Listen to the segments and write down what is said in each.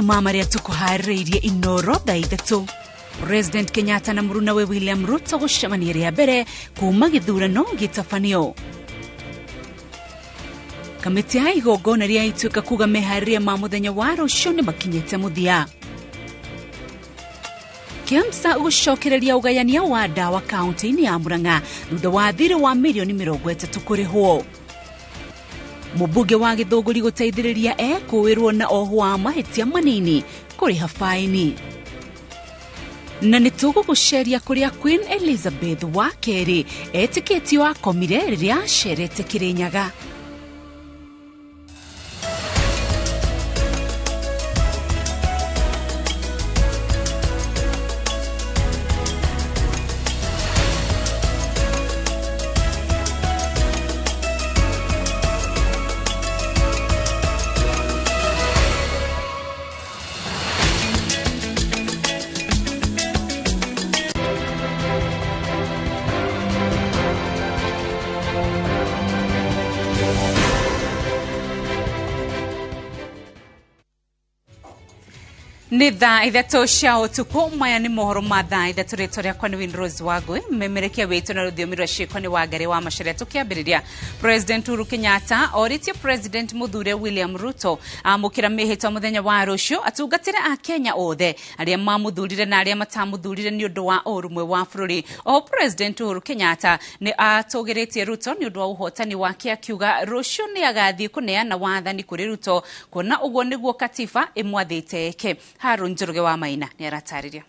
Mamwe ma marĩa tũkũharĩrĩirie Inoro thaa 3. President Kenyatta na mũrunawe William Ruto gũcemania rĩa mbere kuma gĩthurano gĩtabanio. Kamĩtĩ ya igongona rĩa Ituĩka kuga meharĩria ma mũthenya wa rũciũ nĩ makinyĩte mũthia. KEMSA gũcokereria ũgayania wa ndawa kaunti-inĩ ya Murang'a thutha wa thirĩ wa mirioni 30 kũrĩhwo. Mũmbunge wa Gĩthũngũri gũteithĩrĩria ekũĩrwo na ohwo wa mahĩtia manini kũrĩha faini. Na nĩ tũgũgũceria kũrĩa Queen Elizabeth wa kerĩ etĩkĩtio akomire rĩrĩa acerete Kĩrĩnyaga. Nĩ thaa 3 cia ũtukũ. Maya nĩ mohoro ma thaa 3. Rĩtwa rĩakwa nĩ Winrose Wangui, memerekia witũ na rũthiomi rwa ciĩko nĩ Wangari wa Macharia. Tũkĩambĩrĩria, President Uhuru Kenyatta orĩtie President mũthure William Ruto amũkĩra mĩhĩtwa mũthenya wa rũciũ atungatĩre a Kenya othe arĩa mamũthurire na arĩa matamũthurire nĩ ũndũ wa ũrũmwe wa bũrũri. Oho President Uhuru Kenyatta nĩ atũgĩrĩtie Ruto nĩ ũndũ wa ũhotani wake, akiuga rũciũ nĩ agathiĩ kũneana wathani kũrĩ Ruto kuona ũguo nĩguo katiba ĩmwathĩte eke. Harun Njoroge wa Maina nĩ aratarĩria.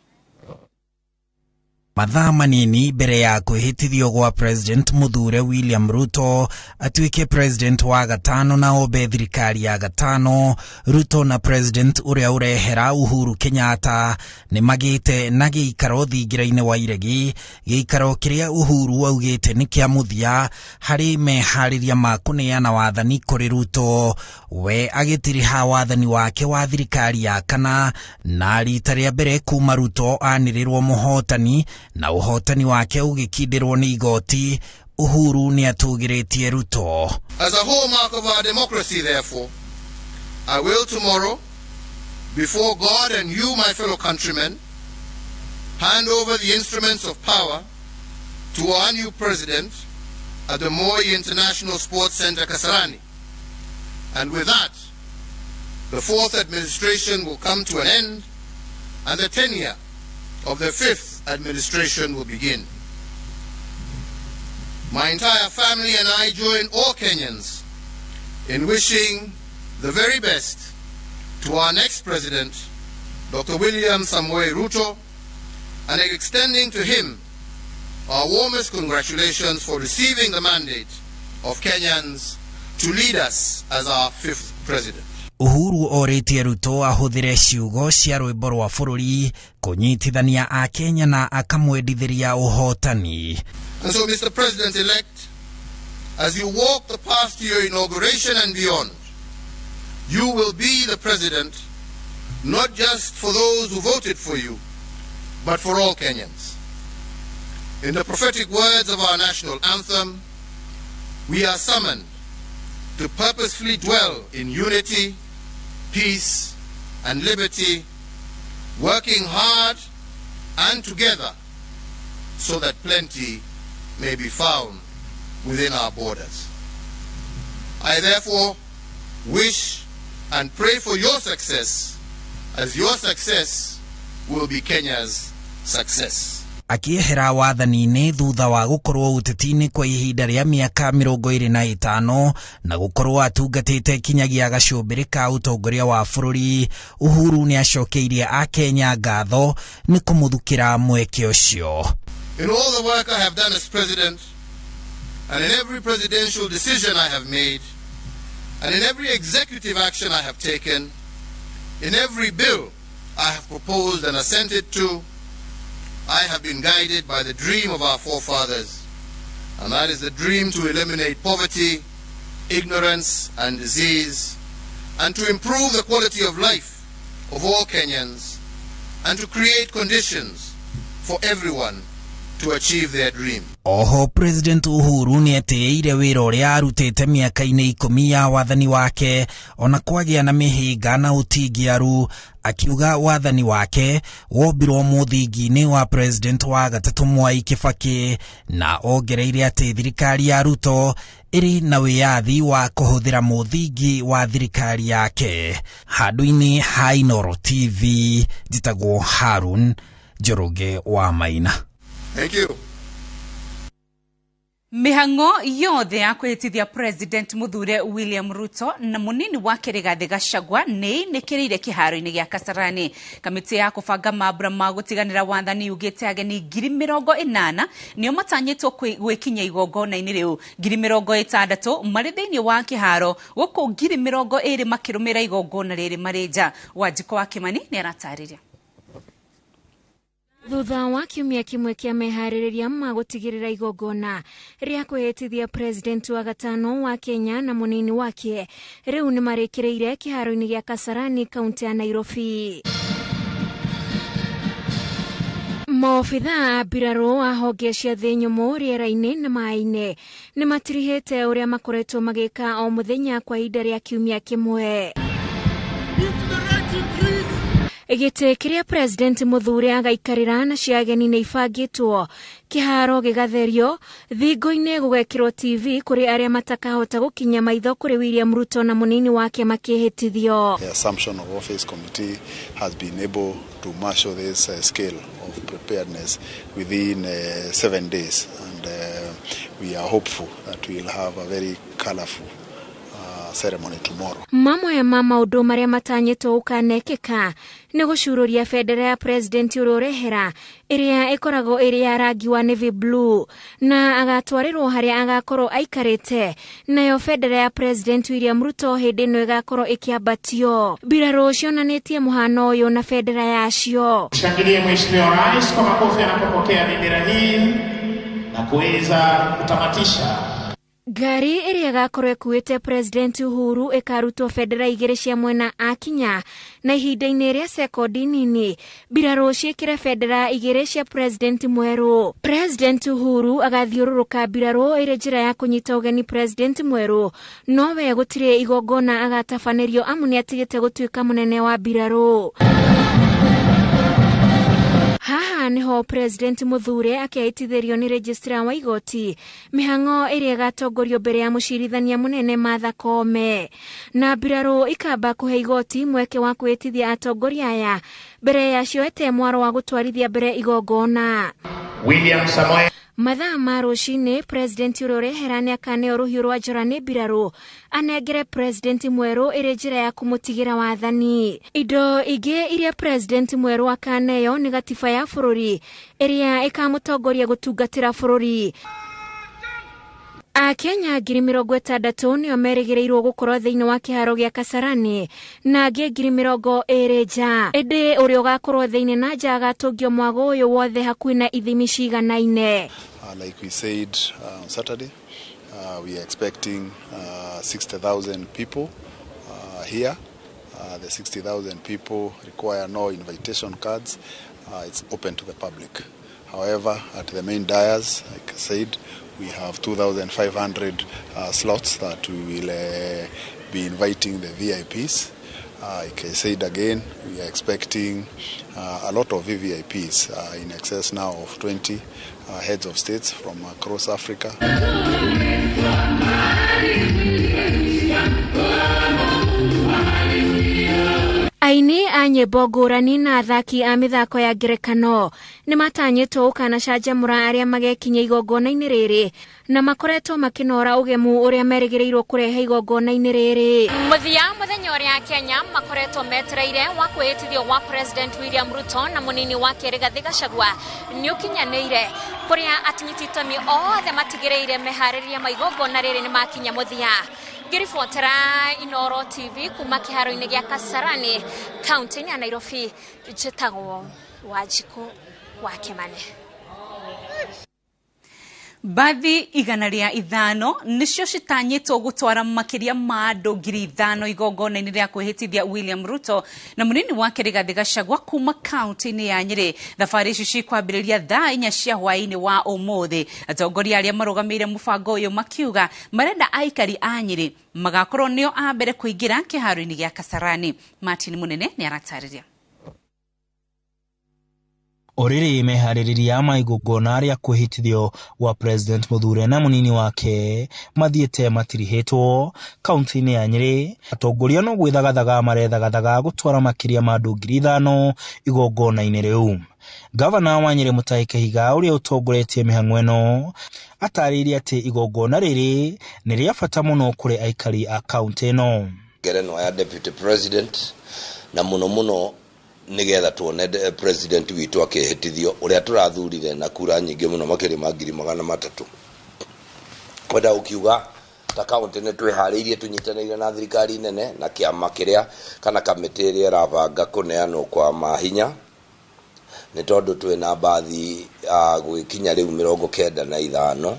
Mathaa manini mbere ya kwĩhĩtithio gwa President mũthure William Ruto atuĩke President wa gatano na ombe thirikari ya gatano, Ruto na President ũrĩa ũrehera Uhuru Kenyatta nĩ magĩte na gĩikaro thingira-inĩ wa iregi, gĩikaro kĩrĩa Uhuru augĩte nĩ kĩa mũthia harĩ meharĩria ma kũneana wathani kũrĩ Ruto. We agĩtiriha wathani wake wa thirikari ya kana na rita rĩa mbere kuma Ruto anĩrĩrwo mũhotani na ũhotani wake ũgĩkindĩrwo nĩ igoti, Uhuru nĩ atũgĩrĩtie Ruto. As a hallmark of our democracy, therefore, I will tomorrow, before God and you, my fellow countrymen, hand over the instruments of power to our new president at the Moi International Sports Center, Kasarani. And with that, the fourth administration will come to an end and the tenure of the fifth administration will begin. My entire family and I join all Kenyans in wishing the very best to our next president, Dr. William Samoei Ruto, and extending to him our warmest congratulations for receiving the mandate of Kenyans to lead us as our fifth president. Uhuru orĩtie Ruto ahũthĩre ciugo cia rwĩmbo rwa bũrũri kũnyitithania a Kenya na akamwendithĩria ũhotani. And so, Mr. President-elect, as you walk the path to your inauguration and beyond, you will be the president not just for those who voted for you, but for all Kenyans. In the prophetic words of our national anthem, we are summoned to purposefully dwell in unity, peace, and liberty, working hard and together so that plenty may be found within our borders. I therefore wish and pray for your success, as your success will be Kenya's success. Akĩehera wathani-inĩ thutha wa gũkorwo ũteti-inĩ kwa ihinda rĩa mĩaka 25 na gũkorwo atungatĩte kinyagia gacũmbĩrĩ ka ũtongoria wa bũrũri, Uhuru nĩ acokeirie akenya ngatho nĩ kũmũthukĩra mweke ũcio. In all the work I have done as president, and in every presidential decision I have made, and in every executive action I have taken, in every bill I have proposed and assented to, I have been guided by the dream of our forefathers, and that is the dream to eliminate poverty, ignorance, and disease, and to improve the quality of life of all Kenyans, and to create conditions for everyone to achieve their dream. Oho President Uhuru nĩetĩĩire wĩra ũrĩa arutĩte mĩaka-inĩ 10 ya wathani wake ona kwagĩa na mĩhĩnga na ũtingiaru, akiuga wathani wake wombirwo mũthingi-inĩ wa President wa gatatũ Mwai Kibaki, na ongereire atĩ thirikari ya Ruto ĩrĩ na wĩyathi wa kũhũthĩra mũthingi wa thirikari yake. Handũ-inĩ ha Inooro TV, njĩtagwo Harun Njoroge wa Maina. Thank you. Mĩhang'o yothe ya kwĩhĩtithia President Muthure William Ruto na mũnini wake Rigathi Gachagua nĩ ĩnĩkĩrĩire kĩharo-inĩ gĩa Kasarani. Kamĩtĩ ya kũbanga mambura ma gũtiganĩra wathani yugĩte ageni 80,000 nĩo matanyĩtwo gwĩkinyia igongona-inĩ rĩu, 60,000 marĩ thĩinĩ wa kĩharo, gũkũ 20,000 makĩrũmĩra igongona rĩrĩ marĩ nja. Wanjikũ wa Kimani nĩ aratarĩria. Thutha wa kiumia kĩmwe kĩa meharĩrĩria ma gũtigĩrĩra igongona rĩa kwĩhĩtithia President wa gatano wa Kenya na mũnini wake rĩu nĩmarĩkĩrĩire kĩharo-inĩ gĩa Kasarani kaunti ya Nairobi. Maobithaa a mbirarũ a honge cia thĩ nyũmũ rĩera-inĩ na maĩ-inĩ nĩmatirihĩte ũrĩa makoretwo magĩka o mũthenya kwa ihinda rĩa kiumia kĩmwe. Gĩtĩ kĩrĩa President Muthure agaikarĩra na cia ageni nĩ ibangĩtwo, kĩharo gĩgatherio, thingo-inĩ gũgekĩrwo TV kũrĩ arĩa matakahota gũkinya maitho kũrĩ William Ruto na mũnini wake makĩhĩtithio. The assumption of office committee has been able to marshal this scale of preparedness within 7 days, and we are hopeful that we will have a very colorful ceremony tomorrow. Mamwe ma maũndũ marĩa matanyĩtwo gũkanekĩka nĩ gũcuurũria bendera ya President ũrĩa ũrehera ĩrĩa ĩkoragwo ĩrĩ ya rangi wa navy blue na agatwarĩrwo harĩa agakorwo aikarĩte, nayo bendera ya President William Ruto hĩndĩ ĩno ĩgakorwo ĩkĩambatio. Mbirarũ cionanĩtie mũhano ũyũ na bendera yacio. Shangilie Mheshimiwa Rais kwa makofi anapopokea bendera hii na kuweza kutamatisha. Ngari ĩrĩa ĩgakorwo ĩkuĩte President Uhuru ĩkarutwo bendera igĩrĩ cia mwena akinya, na ihinda-inĩ rĩa sekondi nini mbirarũ ciĩkĩre bendera igĩrĩ cia President mwerũ. President Uhuru agathiũrũrũka mbirarũ ĩrĩ njĩra ya kũnyita ũgeni President mwerũ, nowe gũtirĩ igongona agatabanĩrio amu nĩatigĩte gũtuĩka mũnene wa mbirarũ. Haha niho President Muthure akĩhĩtithĩrio nĩ registrar wa igoti mĩhang'o ĩrĩa ĩgatongorio mbere ya mũcirithania mũnene Martha Koome, na mbirarũ ikamba kũhe igoti mweke wa kwĩhĩtithia atongoria aya mbere ya cioete mwaro wa gũtwarithia mbere igongona. William Samoei. Mathaa ma rũcinĩ President ũrĩa ũrehera nĩakaneo rũhiũ rwa njora nĩ mbirarũ anengere President mwerũ ĩrĩ njĩra ya kũmũtigĩra wathani. Indo ingĩ iria President mwerũ akaneo nĩ gatiba ya bũrũri ĩrĩa ĩkamũtongoria gũtungatĩra bũrũri. Akenya 60,000 nĩo merĩgĩrĩirwo gũkorwo thĩinĩ wa kĩharo gĩa Kasarani na angĩ 20,000 nja, ĩndĩ ũrĩa ũgakorwo thĩinĩ na nja agatũngio mwago ũyũ wothe hakuhĩ na ithimi ciganaine. Like we said on Saturday, we are expecting 60,000 people here. The 60,000 people require no invitation cards. It's open to the public. However, at the main dais, like I said, we have 2,500 slots that we will be inviting the VIPs. Like I said again, we are expecting a lot of VVIPs, in excess now of 20 heads of states from across Africa. Aini a nyĩmbo ngũrani na athaki a mĩthako ya ngerekano nĩmatanyĩtwo gũkanacanjamũra arĩa magekinyia igongona-inĩ rĩrĩ na makoretwo makĩnora ũgemu ũrĩa merĩgĩrĩirwo kũrehe igongona-inĩ rĩrĩ. Mũthia mũthenya ũrĩa Kenya makoretwo metereire wa kwĩhĩtithio gwa President William Ruto na mũnini wake Rigathi Gachagua nĩũkinyanĩire, kũrĩa atinyiti itemi othe matigĩrĩire meharĩria ma igongona rĩrĩ nĩmakinya mũthia. Ngĩribotera Inooro TV kuma kĩharo-inĩ gĩa Kasarani kaunti-inĩ ya Nairobi, njĩtagwo Wanjikũ wa Kimani. Mbathi 105 nicio citanyĩtwo gũtwara makĩria ma andũ 5,000 igongona-inĩ rĩa kwĩhĩtithia William Ruto na mũnini wake Rigathĩ Gachagua kuma kaunti-inĩ ya Nyĩrĩ. Thabarĩ ici cikwambĩrĩria thaa 4 cia hwaĩ-inĩ wa ũmũthĩ. Atongoria arĩa marũgamĩrĩire mũbango ũyũ makiuga marenda aikari a Nyĩrĩ magakorwo nĩo a mbere kũingĩra kĩharo-inĩ gĩa Kasarani. Martin Munene nĩ aratarĩria. Orĩrĩ meharĩrĩria ma igongona rĩa kwĩhĩtithio gwa President Muthure na mũnini wake mathiĩte matirihĩtwo kaunti-inĩ ya Nyĩrĩ. Atongoria no gwĩthagathaga marethagathaga gũtwara makĩria ma andũ 5,000 igongona-inĩ rĩu. Gavana wa Nyĩrĩ Mutahi Kahiga ũrĩa ũtongoretie mĩhang'o ĩno atarĩirie atĩ igongona rĩrĩ nĩ rĩa bata mũno kũrĩ aikari a kaunti ĩno. Ngerenwa ya Deputy President na mũno mũno nigetha tuone president witũ akĩhĩtithio ũrĩa tũrathurire na kura nyingĩ mũno makĩria ma 300,000. Kwenda gũkiuga ta kaunti nĩ twĩharĩirie tũnyitanĩire na thirikari nene na kĩama kĩrĩa kana kamĩtĩ ĩrĩa ĩrabanga kũneanwo kwa mahinya, nĩ tondũ twĩna mbathi gũgĩkinya rĩu 95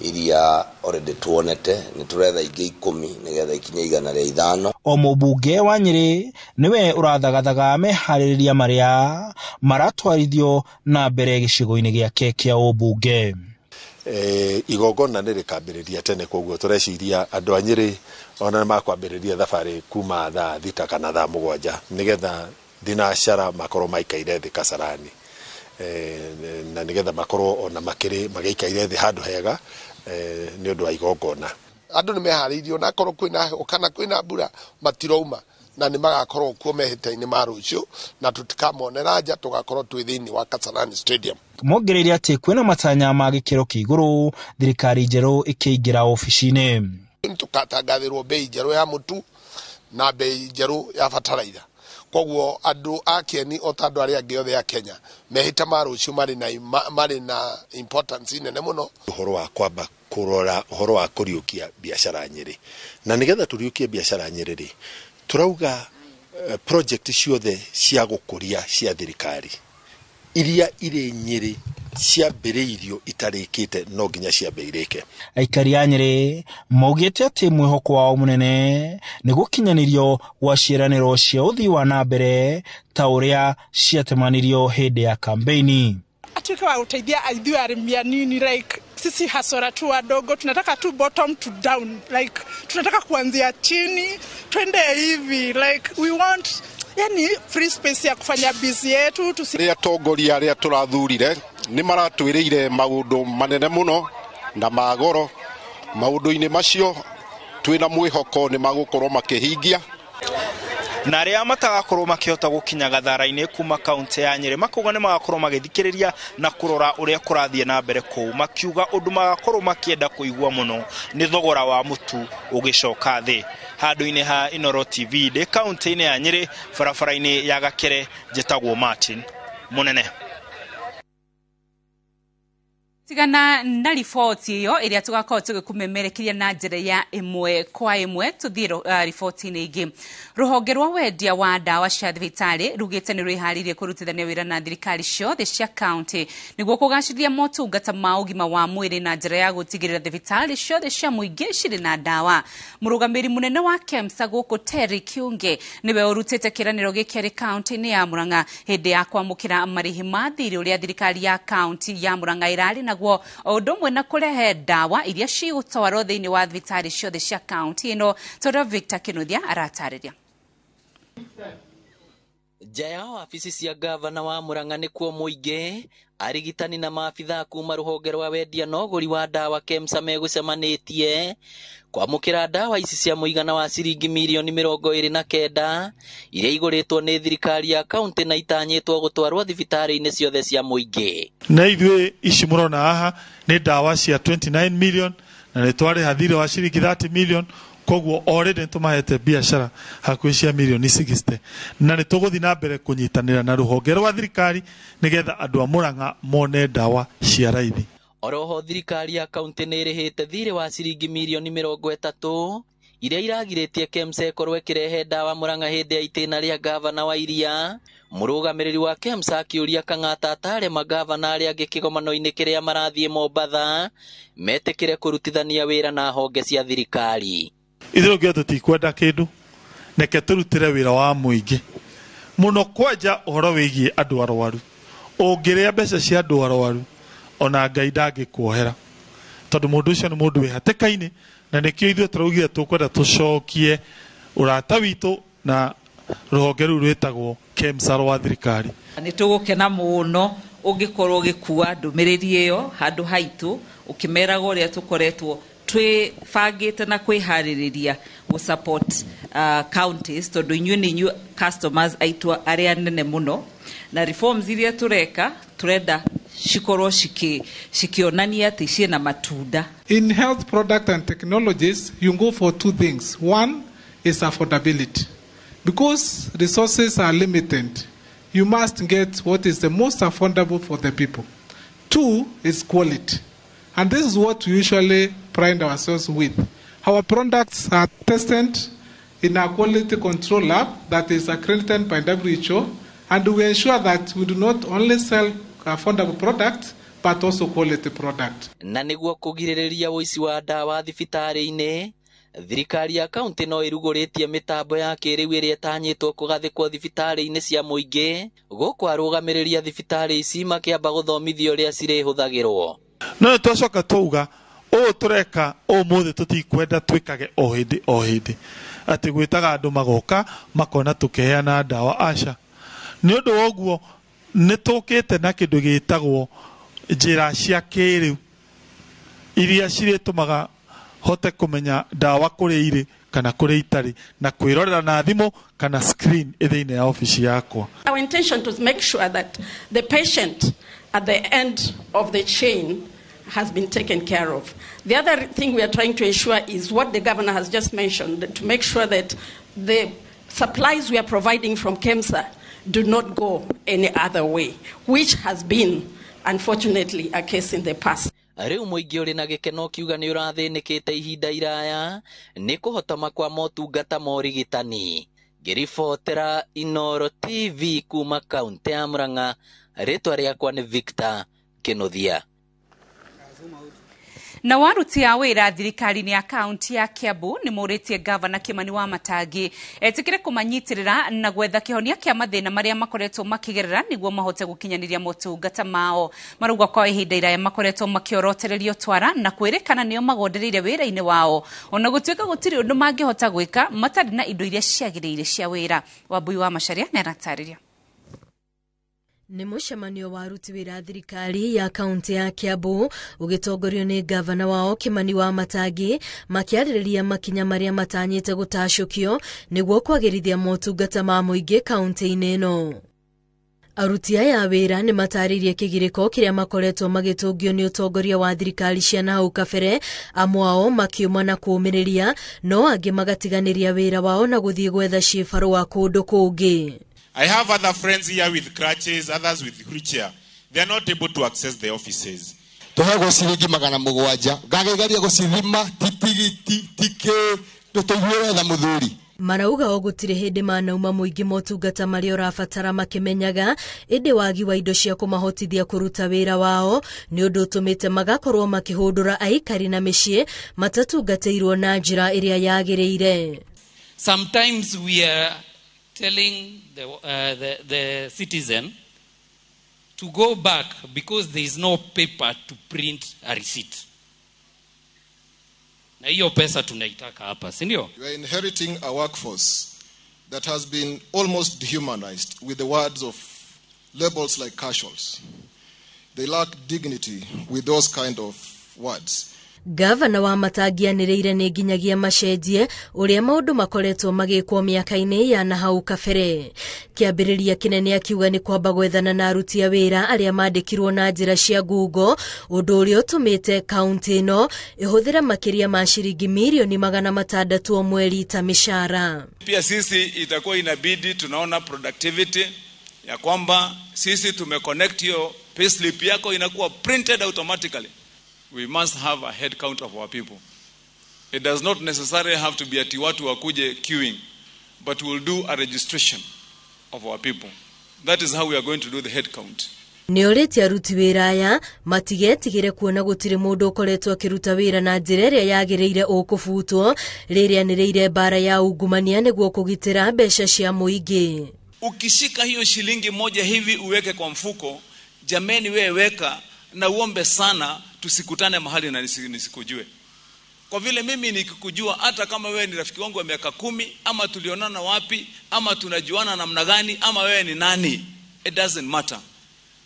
iria already tuonete, nĩ tũretha ingĩ 10 nĩgetha ikinye 105. O mũmbunge wa Nyĩrĩ nĩwe ũrathagathaga meharĩrĩria marĩa maratwarithio na mbere gĩcigo-inĩ gĩake kĩa ũmbunge. Igongona nĩ rĩkambĩrĩria tene, koguo tũreciria andũ a Nyĩrĩ ona nĩ makwambĩrĩria thabarĩ kuma thaa 6 kana thaa 7 nĩgetha thinacara makorwo maikaire thĩ Kasarani, na nĩgetha makorwo ona makĩrĩ magĩikaire thĩ handũ hega nĩ ũndũ wa igongona. Andũ nĩ meharĩirie ona akorwo kwĩna heho kana kwĩna mbura matirouma, na nĩ magakorwo kuo mehĩta-inĩ ma rũciũ, na tũtikamonera nja, tũgakorwo twĩ thĩinĩ wa Kasarani Stadium. Mongereire atĩ kwĩna matanya ma gĩkĩro kĩa igũrũ thirikari njerũ ĩkĩingĩra obici-inĩ. Tũkatangathĩrwo bei njerũ ya mũtu na bei njerũ ya bataraitha, koguo andũ a Kieni o ta andũ arĩa angĩ othe a Kenya mehĩta ma rũciũ marĩ na importance nene mũno. Ũhoro wa kwamba kũrora ũhoro wa kũriũkia biacara Nyĩrĩ, na nĩgetha tũriũkie biacara Nyĩrĩ rĩ, tũrauga project ciothe cia gũkũria cia thirikari iria irĩ Nyĩrĩ ciambĩrĩirio itarĩkĩte no nginya ciambe irĩke. Aikari a Nyĩrĩ maugĩte atĩ mwĩhoko wao mũnene nĩ gũkinyanĩrio gwa ciĩranĩro cia ũthii wa na mbere ta ũrĩa ciatemanirio hĩndĩ ya kambeini. Atuĩke wa gũteithia ithuĩ arĩmi anini, like sisi hasora tu wadogo, tunataka tu bottom to down, like tunataka kuanzia chini twende hivi, like we want yani free space ya kufanya bizi yetu. Rĩa atongoria arĩa tũrathurire nĩ maratwĩrĩire maũndũ manene mũno na magoro. Maũndũ-inĩ macio twĩna mwĩhoko nĩ magũkorwo makĩhingia. Na arĩa matagakorwo makĩhota gũkinya gathara-inĩ kuma kaunti ya Nyĩrĩ makauga nĩ magakorwo magĩthikĩrĩria na kũrora ũrĩa kũrathiĩ na mbere kũu, makiuga ũndũ magakorwo makĩenda kũigua mũno nĩ thogora wa mũtu ũgĩcoka thĩ. Handũ-inĩ ha Inooro TV ndĩ kaunti-inĩ ya Nyĩrĩ barabara-inĩ ya Gakere, njĩtagwo Martin Munene. Tigana na riboti ĩyo ĩrĩa tũgakorwo tũgĩkũmemerekeria na njĩra ya ĩmwe kwa ĩmwe. Tũthiĩ riboti-inĩ ingĩ. Rũhonge rwa wendia wa ndawa cia thibitarĩ rugĩte nĩ rwĩharĩirie kũrutithania wĩra na thirikari ciothe cia kaunti nĩguo kũgacĩrithia motungata ma ũgima wa mwĩrĩ na njĩra ya gũtigĩrĩra thibitarĩ ciothe cia mũingĩ cirĩ na ndawa. Mũrũgamĩrĩri mũnene wa KEMSA gũkũ Terry Kiunge nĩwe ũrutĩte kĩĩranĩro gĩkĩ arĩ kaunti-inĩ ya Murang'a hĩndĩ ya kwamũkĩra marĩhi ma thirĩ ũrĩa thirikari ya kaunti ya Murang'a ĩrarĩ naguo, o ũndũ ũmwe na kũrehe ndawa iria cigũtwarwo thĩinĩ wa thibitarĩ ciothe cia kaunti ĩno. Tondũ Victor Kinuthia aratarĩria. Nja ya wabici cia gavana wa Murang'a nĩkuo mũingĩ, arigitani na maabithaa kuma rũhonge rwa wendia na ũgũri wa ndawa KEMSA megũcemanĩtie kwamũkĩra ndawa ici cia mũigana wa ciringi mirioni 29 iria igũrĩtwo nĩ thirikari ya kaunti na itanyĩtwo gũtwarwo thibitarĩ-inĩ ciothe cia mũingĩ. Na ithuĩ ici mũrona haha nĩ ndawa cia 29 million na nĩ twarĩha thirĩ wa ciringi 30 million, koguo already nĩ tũmahete biacara hakuhĩ cia mirioni 60, na nĩ tũgũthiĩ na mbere kũnyitanĩra na rũhonge rwa thirikari nĩgetha andũ a Murang'a mone ndawa cia raithi. Oroho thirikari ya kaunti nĩ ĩrĩhĩte thirĩ wa ciringi mirioni 30 iria iragirĩtie KEMSA ĩkorwo ĩkĩrehe ndawa Murang'a hĩndĩ ya itĩna rĩa gavana wa Iria. Mũrũgamĩrĩri wa KEMSA akĩũria Kang'ata atare magavana arĩa angĩ kĩgomano-inĩ kĩrĩa marathiĩ Mombatha metĩkĩre kũrutithania wĩra na honge cia thirikari. Ithuĩ rĩu tũtikwenda kĩndũ, reke tũrutĩre wĩra wa mũingĩ mũno, kwanja ũhoro wĩgiĩ andũ arwaru. Ũngĩrĩa mbeca cia andũ arwaru ona Ngai ndangĩkuohera, tondũ mũndũ ũcio nĩ mũndũ wĩ hatĩka-inĩ, na nĩkĩo ithuĩ tũraugire tũkwenda tũcokie ũrata witũ na rũhonge rũu rwĩtagwo KEMSA rwa thirikari. Nĩ tũgũkena mũno ũngĩkorwo ũgĩkua ndũmĩrĩri ĩyo handũ haitũ, ũkĩmeraga ũrĩa tũkoretwo twĩbangĩte na kwĩharĩrĩria gũ support counties, tondũ inyuĩ nĩ inyuĩ customers aitũ arĩa nene mũno, na reforms iria tũreka tũrenda cikorwo cikĩonania atĩ ciĩna matunda. In health product and technologies, you go for two things. One is affordability. Because resources are limited, you must get what is the most affordable for the people. Two is quality. And this is what we usually pride ourselves with. Our products are tested in a quality control lab that is accredited by WHO, and we ensure that we do not only sell affordable products, but also quality product. Na nĩguo kũgirĩrĩria ũici wa ndawa thibitarĩ-inĩ, thirikari ya kaunti no ĩrugũrĩtie mĩtambo ya kĩrĩu ĩrĩa ĩtanyĩtwo kũgathĩkwo thibitarĩ-inĩ cia mũingĩ, gũkũ arũgamĩrĩri a thibitarĩ ici makĩamba gũthomithio ũrĩa cirĩhũthagĩrwo. No nĩ twacoka twauga ũũ tũreka ũmũthĩ tũtikwenda twĩkage o hĩndĩ o hĩndĩ, atĩ gwĩtaga andũ magoka makona tũkĩheana ndawa, aca. Nĩ ũndũ wa ũguo nĩ tũkĩte na kĩndũ gĩtagwo njĩra cia kĩrĩu iria cirĩtũmaga hote kũmenya ndawa kũrĩa irĩ kana kũrĩa itarĩ, na kwĩrorera na thimũ kana screen ĩ thĩinĩ ya ofici yakwa. Our intention to make sure that the patient at the end of the chain has been taken care of. The other thing we are trying to ensure is what the governor has just mentioned, to make sure that the supplies we are providing from KEMSA do not go any other way, which has been, unfortunately, a case in the past. Rĩu mũingĩ ũrĩ na gĩkeno kiuga nĩ ũrathĩnĩkĩte ihinda iraya nĩ kũhotoma kwa motungata ma ũrigitani. Ngĩribotera Inooro TV kuma kaunti ya Murang'a, rĩtwa rĩakwa nĩ Victor Kĩnuthia. Na waruti a wĩra thirikari-inĩ ya kaunti ya Kiambu nĩ mũrĩtie gavana Kimani wa Matangi etĩkĩre kũmanyitĩrĩra na gwetha kĩhonia kĩa mathĩna marĩa makoretwo makĩgerera nĩguo mahote gũkinyanĩria motungata mao. Marauga kwa ihinda iraya makoretwo makĩorotererio twara na kwĩrĩkana nĩo magondereire wĩra-inĩ wao, ona gũtuĩka gũtirĩ ũndũ mangĩhota gwĩka matarĩ na indo iria ciagĩrĩire cia wĩra. Wambui wa Macharia nĩaratarĩria. Nĩ mũcemanio wa aruti wĩra thirikari ya kaunti ya Kiambu ũgĩtongorio nĩ gavana wao Kimani wa Matangi, makĩarĩrĩria makinya marĩa matanyĩte gũtacũkio nĩguo kwagĩrithia motungata ma mũingĩ kaunti-inĩ ĩno. Aruti aya a wĩra nĩ matarĩirie kĩgirĩko kĩrĩa makoretwo magĩtũngio nĩ ũtongoria wa thirikari cia nahau kabere, amwe ao makiuma na kũũmĩrĩria, no angĩ magatiganĩria wĩra wao na gũthiĩ gwetha ciĩbarũa kũndũ kũngĩ. I have other friends here with crutches, others with wheelchair. They are not able to access the offices. Tũheagwo ciringi 700 ngagĩgeria gũcithima titigiti tikĩ tũtũiguĩre tha mũthuri. Marauga o gũtirĩ hĩndĩ manauma mũingĩ motungata marĩa ũrabatara makĩmenyaga, ĩndĩ wagi wa indo cia kũmahotithia kũruta wĩra wao nĩ ũndũ ũtũmĩte magakorwo makĩhũndũra aikari na mĩciĩ matatungatĩirwo na njĩra ĩrĩa yagĩrĩire. Sometimes we are telling the citizen to go back because there is no paper to print a receipt. Na hiyo pesa tunaitaka hapa, si ndio? We are inheriting a workforce that has been almost dehumanized with the words of labels like casuals. They lack dignity with those kind of words. Gavana wa Matangi anĩrĩire nĩ nginyagia macenjie ũrĩa maũndũ makoretwo magĩkwo mĩaka-inĩ ya nahau kabere. Kĩambĩrĩria kĩnene akiuga nĩ kwamba gwethana na aruti a wĩra arĩa mandĩkirwo na njĩra cia ngungo, ũndũ ũrĩa ũtũmĩte kaunti ĩno ĩhũthĩre makĩria ma ciringi mirioni 600 o mweri ta mĩcara. Pia sisi itakuwa inabidi tunaona productivity ya kwamba sisi tumeconnect hiyo payslip yako inakuwa printed automatically. We must have a head count of our people. It does not necessarily have to be ati watu wakuje queuing, but we'll do a registration of our people. That is how we are going to do the head count. Nĩ orĩtie aruti wĩra aya matigetigĩre kuona gũtirĩ mũndũ ũkoretwo akĩruta wĩra na njĩra ĩrĩa yagĩrĩire ũkũbutwo rĩrĩa anĩrĩire mbara ya ungumania nĩguo kũgitĩra mbeca cia mũingĩ. Ukishika hiyo shilingi moja hivi uweke kwa mfuko, jameni, wewe weka na uombe sana tusikutane mahali na nisikujue. Kwa vile mimi nikikujua, hata kama wewe ni rafiki wangu wa miaka 10 ama tulionana wapi ama tunajuana namna gani ama wewe ni nani, it doesn't matter.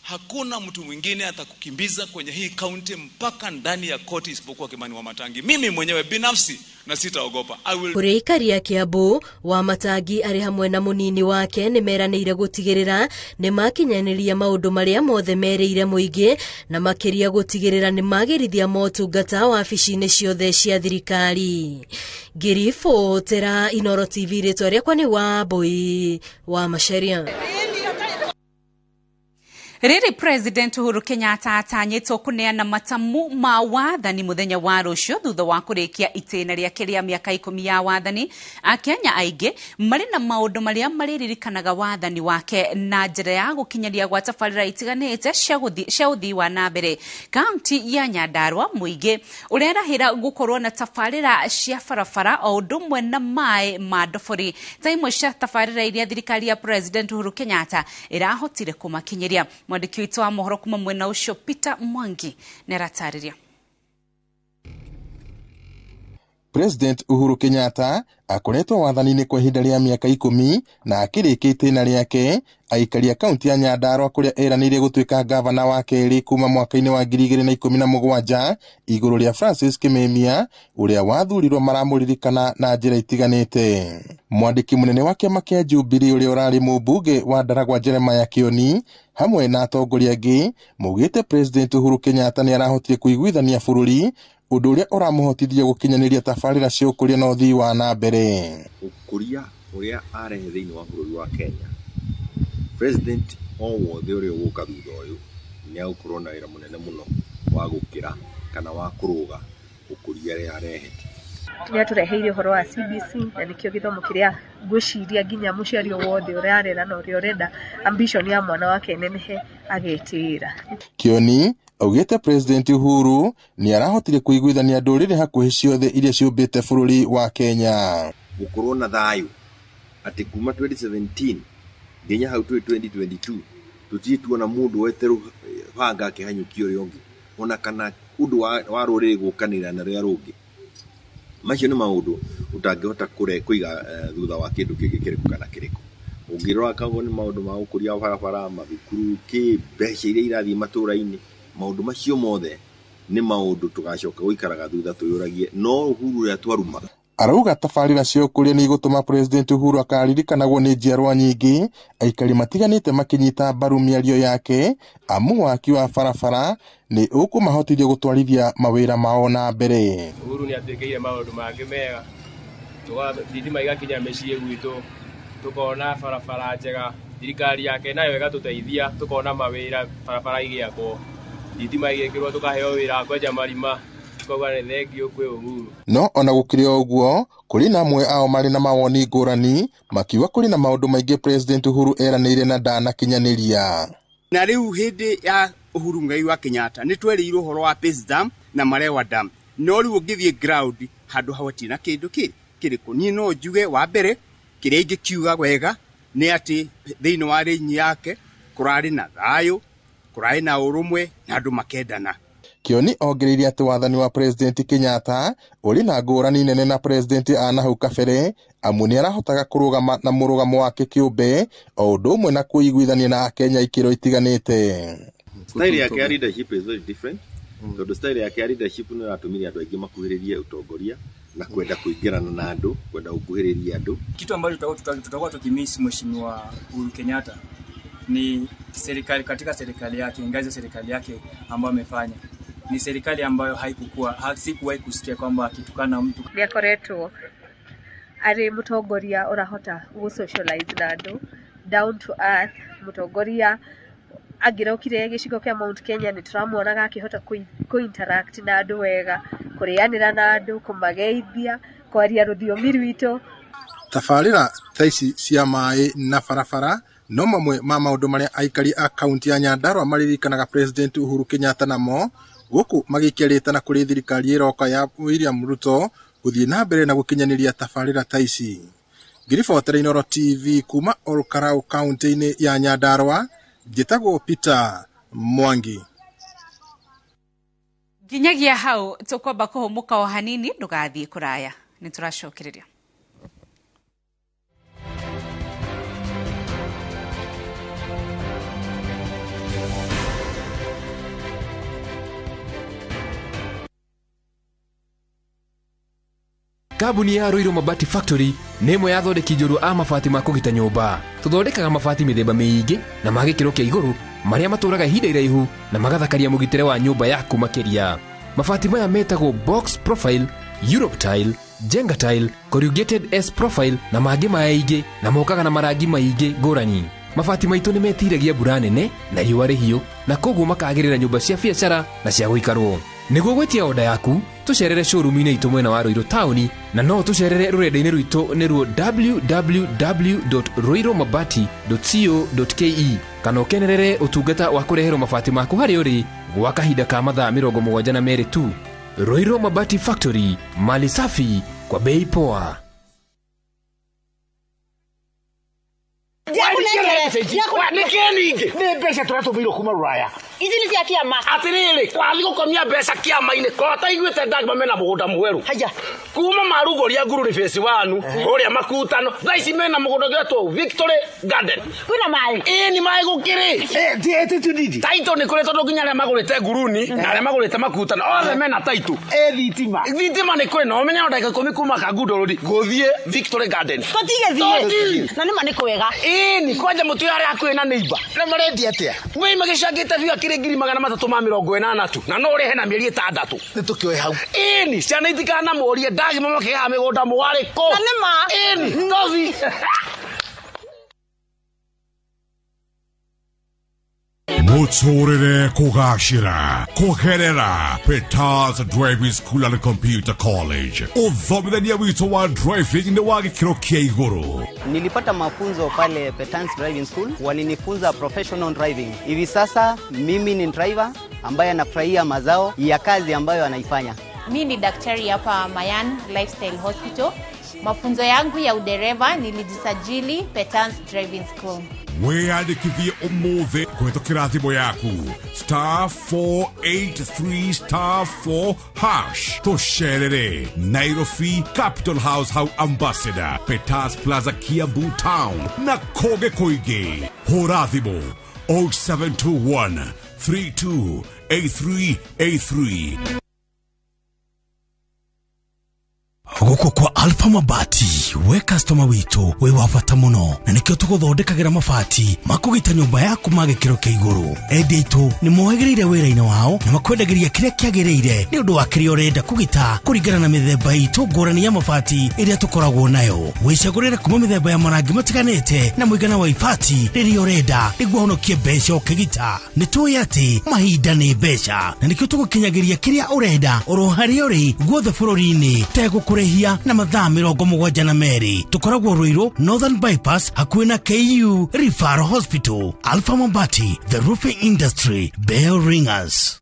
Hakuna mtu mwingine atakukimbiza kwenye hii county mpaka ndani ya koti isipokuwa Kimani Wamatangi. Mimi mwenyewe binafsi na sitaogopa. Kũrĩ aikari a Kiambu, Wamatangi arĩ hamwe na mũnini wake nĩ meranĩire gũtigĩrĩra nĩ makinyanĩria maũndũ marĩa mothe merĩire mũingĩ na makĩria gũtigĩrĩra nĩ magĩrithia motungata wabici-inĩ ciothe cia thirikari. Ngĩribotera Inooro TV, rĩtwa rĩakwa nĩ Wambui wa Macharia. Rĩrĩ President Uhuru Kenyatta atanyĩtwo kũneana matamu ma wathani mũthenya wa rũciũ thutha wa kũrĩkia itĩna rĩake rĩa mĩaka 10 ya wathani. Akenya aingĩ marĩ na maũndũ marĩa marĩririkanaga wathani wake na njĩra ya gũkinyanĩria gwa tabarĩra itiganĩte cia ũthii wa na mbere. Kaunti ya Nyandarua mũingĩ ũrerahĩra gũkorwo na tabarĩra cia barabara o ũndũ ũmwe na maĩ ma ndobori ta imwe cia tabarĩra iria thirikari ya President Uhuru Kenyatta ĩrahotire kũmakinyĩria. Mwandĩki witũ wa mohoro kuma mwena ũcio Peter Mwangi nĩ aratarĩria. President Uhuru Kenyatta akoretwo wathani-inĩ kwa ihinda rĩa mĩaka 10 na akĩrĩkia itĩna rĩake aikaria kaunti ya Nyandarua kũrĩa eranĩire gũtuĩka gavana wa kerĩ kuma mwaka-inĩ wa 2017 igũrũ rĩa Francis Kimemia ũrĩa wathurirwo maramũririkana na njĩra itiganĩte. Mwandĩki mũnene wa kĩama kĩa Jubilee ũrĩa ũrarĩ mũmbunge wa Ndaragwa Jeremiah Kioni hamwe na atongoria angĩ maugĩte President Uhuru Kenyatta nĩ arahotire kũiguithania bũrũri ũndũ ũrĩa ũramũhotithia gũkinyanĩria tabarĩra cia ũkũria na ũthii wa na mbere. Ũkũria ũrĩa arehe thĩinĩ wa bũrũri wa Kenya, president o wothe ũrĩa ũgũka thutha ũyũ nĩ agũkorwo na wĩra mũnene mũno wa gũkĩra kana wa kũrũga ũkũria ũrĩa arehete. Nĩ atũreheire ũhoro wa CBC na nĩkĩo gĩthomo kĩrĩa ngwĩciria nginya mũciari o wothe ũrarera na ũrĩa ũrenda ambition ya mwana wake nenehe agetĩĩra. Kioni augĩte President Uhuru nĩ arahotire kũiguithania ndũrĩrĩ hakuhĩ ciothe iria ciũmbĩte bũrũri wa Kenya. Gũkorwo na thayũ atĩ kuma 2017 nginya hau twĩ 2022 tũtirĩ tuona mũndũ wete banga akĩhanyũkia ũrĩa ũngĩ ona kana ũndũ wa rũrĩrĩ gũkanĩra na rũrĩa rũngĩ. Macio nĩ maũndũ ũtangĩhota kũiga thutha wa kĩndũ kĩngĩ kĩrĩkũ kana kĩrĩkũ. Ũngĩrora kago nĩ maũndũ ma ũkũria wa barabara, mathukuru, kĩ mbeca iria irathiĩ matũũra-inĩ, maũndũ macio mothe nĩ maũndũ tũgacoka gũikaraga thutha twĩyũragie no Uhuru ũrĩa twarumaga. Arauga tabarĩra cia ũkũria nĩ igũtũma President Uhuru akaririkanagwo nĩ njiarwa nyingĩ aikari matiganĩte makĩnyita mbaru mĩario yake amu waki wa barabara nĩ ũkũmahotithia gũtwarithia mawĩra mao na mbere. Uhuru nĩ atwĩkĩire maũndũ mangĩ mega, thitima igakinya mĩciĩ gwitũ, tukona barabara njega, thirikari yake nayo ĩgatũteithia, tukona mawĩra, barabara igĩakwo, thitima igĩkĩrwo, tukaheo wĩra wa kwenja marima. No ona gũkĩrĩ o ũguo kũrĩ na amwe ao marĩ na mawoni ngũrani makiuga kũrĩ na maũndũ maingĩ President Uhuru eranĩire na ndanakinyanĩria. Na rĩu hĩndĩ ya Uhuru Muigai wa Kenyatta nĩ twerĩirwo ũhoro wa Pace Dam na Marewa Dam, no rĩu ũngĩthiĩ ground handũ hau hatirĩ na kĩndũ kĩrĩkũ. Niĩ no njuge wa mbere kĩrĩa ingĩkiuga wega nĩ atĩ thĩinĩ wa rĩinyi yake kũrarĩ na thayũ, kũrarĩ na ũrũmwe na andũ makendana. Kioni ongereire atĩ wathani wa President Kenyatta ũrĩ na ngũrani nene na President a nahau kabere amu nĩ arahotaga kũrũgama na mũrũgamo wake kĩũmbe o ũndũ ũmwe na kũiguithania na Akenya ikĩro itiganĩte. Style yake ya leadership is very different tondũ style yake ya leadership nĩ ĩratũmire andũ aingĩ makuhĩrĩrie ũtongoria na kwenda kuingirana na andũ, kwenda gũkuhĩrĩria andũ. Kitu ambacho tutakuwa tukimiss Mheshimiwa Uhuru Kenyatta ni serikali, katika serikali yake, ngazi ya serikali yake ambayo amefanya ni serikali ambayo haikukuwa, sikuwahi kusikia kwamba akitukana mtu. Nĩ akoretwo arĩ mũtongoria ũrahota gũ socialize na andũ, down to earth, mũtongoria Angĩrokire gĩcigo kĩa Mount Kenya nĩ tũramuonaga akĩhota kũ interact na andũ wega, kũrĩanĩra na andũ, kũmageithia, kwaria rũthiomi rwitũ. Tabarĩra ta ici cia maĩ na barabara no mamwe ma maũndũ marĩa aikari a kaunti ya Nyandarua maririkanaga President Uhuru Kenyatta namo gũkũ magĩikia rĩtana kũrĩ thirikari ĩroka ya William Ruto gũthiĩ na mbere na gũkinyanĩria tabarĩra ta ici. Ngĩribotera Inooro TV kuma Olkalau kaunti-inĩ ya Nyandarua, njĩtagwo Peter Mwangi. Nginyagia hau tũkwamba kũhũmũka o hanini, ndũgathiĩ kũraya, nĩ tũracokereria. Kambuni ya Ruiru Mabati Factory nĩ ĩmwe ya athondeki njorua a mabati ma kũgita nyũmba. Tũthondekaga mabati mĩthemba mĩingĩ na ma gĩkĩro kĩa igũrũ marĩa matũraga ihinda iraihu na magathakaria mũgitĩre wa nyũmba yaku makĩria. Mabati maya metagwo box profile, Europe tile, Jenga tile, corrugated S profile na mangĩ maingĩ na mokaga na marangi maingĩ ngũrani. Mabati maitũ nĩ metiragia mbura nene na riũa rĩhiũ na koguo makagĩrĩra nyũmba cia biacara na cia gũikarwo. Nĩguo gwĩtia oda yaku tũcerere showroom-inĩ itũ mwena wa Ruiru taũni na no tũcerere rũrenda-inĩ rwitũ nĩruo www.ruirumabati.co.ke kana ũkenerere ũtungata wa kũreherwo mabati maku harĩa ũrĩ gwa kahinda ka mathaa 72 tu. Ruiru Mabati Factory, mali safi kwa bei poa. Nĩ mbeca tũratũmĩirwo kuma rũraya. Ici nĩ cia kĩama. Atĩrĩrĩ, wathiĩ gũkomia mbeca kĩama-inĩ korwo taiguĩte ndagima mena mũgũnda mwerũ. Haya. Kuma marugũria Ngururi phase 1 kũrĩa Makutano, thaa ici mena mũgũnda ũgetwo Victory Garden. Kwĩna maĩ? Ĩĩ nĩ maĩ gũkĩrĩ. Taitũ nĩ kũrĩ tondũ nginya arĩa magũrĩte Nguruni na arĩa magũrĩte Makutano othe mena taitũ. Thitima. Thitima nĩ kũrĩ na ũmenye ndagĩka 10 kuma Kangundo Road gũthiĩ Victory Garden. Tũtigĩthiĩ. Na nĩma nĩ kwega. Ĩĩ nĩ kwanja mũtu harĩa hakuhĩ na neighbor. Na marendia atĩa? Wĩ magĩcangĩte biũ akĩrĩ 380,000 tu na no ũrĩhe na mĩeri 6. Nĩ tũkĩoe hau. Ĩni ciana itikanamũrie ndagima makĩgaga mĩgũnda mũwarĩ kũ. Na nĩma. Ĩni tothi. Mũtũrĩre kũgacĩra kũgerera Peters Driving School and Computer College. Ũthomithania witũ wa driving nĩ wa gĩkĩro kĩa igũrũ. Nilipata mafunzo pale Peters Driving School, walinifunza professional driving. Hivi sasa mimi ni driver ambaye anafurahia mazao ya kazi ambayo anaifanya. Mimi ni daktari hapa Mayan Lifestyle Hospital. Mafunzo yangu ya udereva nilijisajili Peters Driving School. Wĩyandĩkithie ũmũthĩ kũhĩtũkĩra thimũ yaku *483 *4#. Tũcerere Nairobi Capital House hau Ambassador, Peters Plaza Kiambu Town na kũngĩ kũingĩ. Hũra thimũ 0721 328383. Gũkũ kwa Alpha Mabati, we customer witũ wĩ wa bata mũno na nĩkĩo tũgũthondekagĩra mabati makũgita nyũmba yaku ma gĩkĩro kĩa igũrũ. Endia aitũ nĩ mohĩgĩrĩire wĩra-inĩ wao na makwendagĩria kĩrĩa kĩagĩrĩire nĩ ũndũ wa kĩrĩa ũrenda kũgita kũringana na mĩthemba itũ ngũrani ya mabati ĩrĩa tũkoragwo nayo. Wĩcagũrĩre kuma mĩthemba ya marangi matiganĩte na mũigana wa ibati rĩrĩa ũrenda nĩguo ũhonokie mbeca ũkĩgita. Nĩ tũĩ atĩ mahinda nĩ mbeca na nĩkĩo tũgũkinyagĩria kĩrĩa ũrenda oro harĩa ũrĩ guothe bũrũri-inĩ tegũkũrĩhia na mathaa 72. Tũkoragwo Ruiru Northern Bypass hakuhĩ na KU Referral Hospital. Alpha Mabati, the roofing industry bell ringers.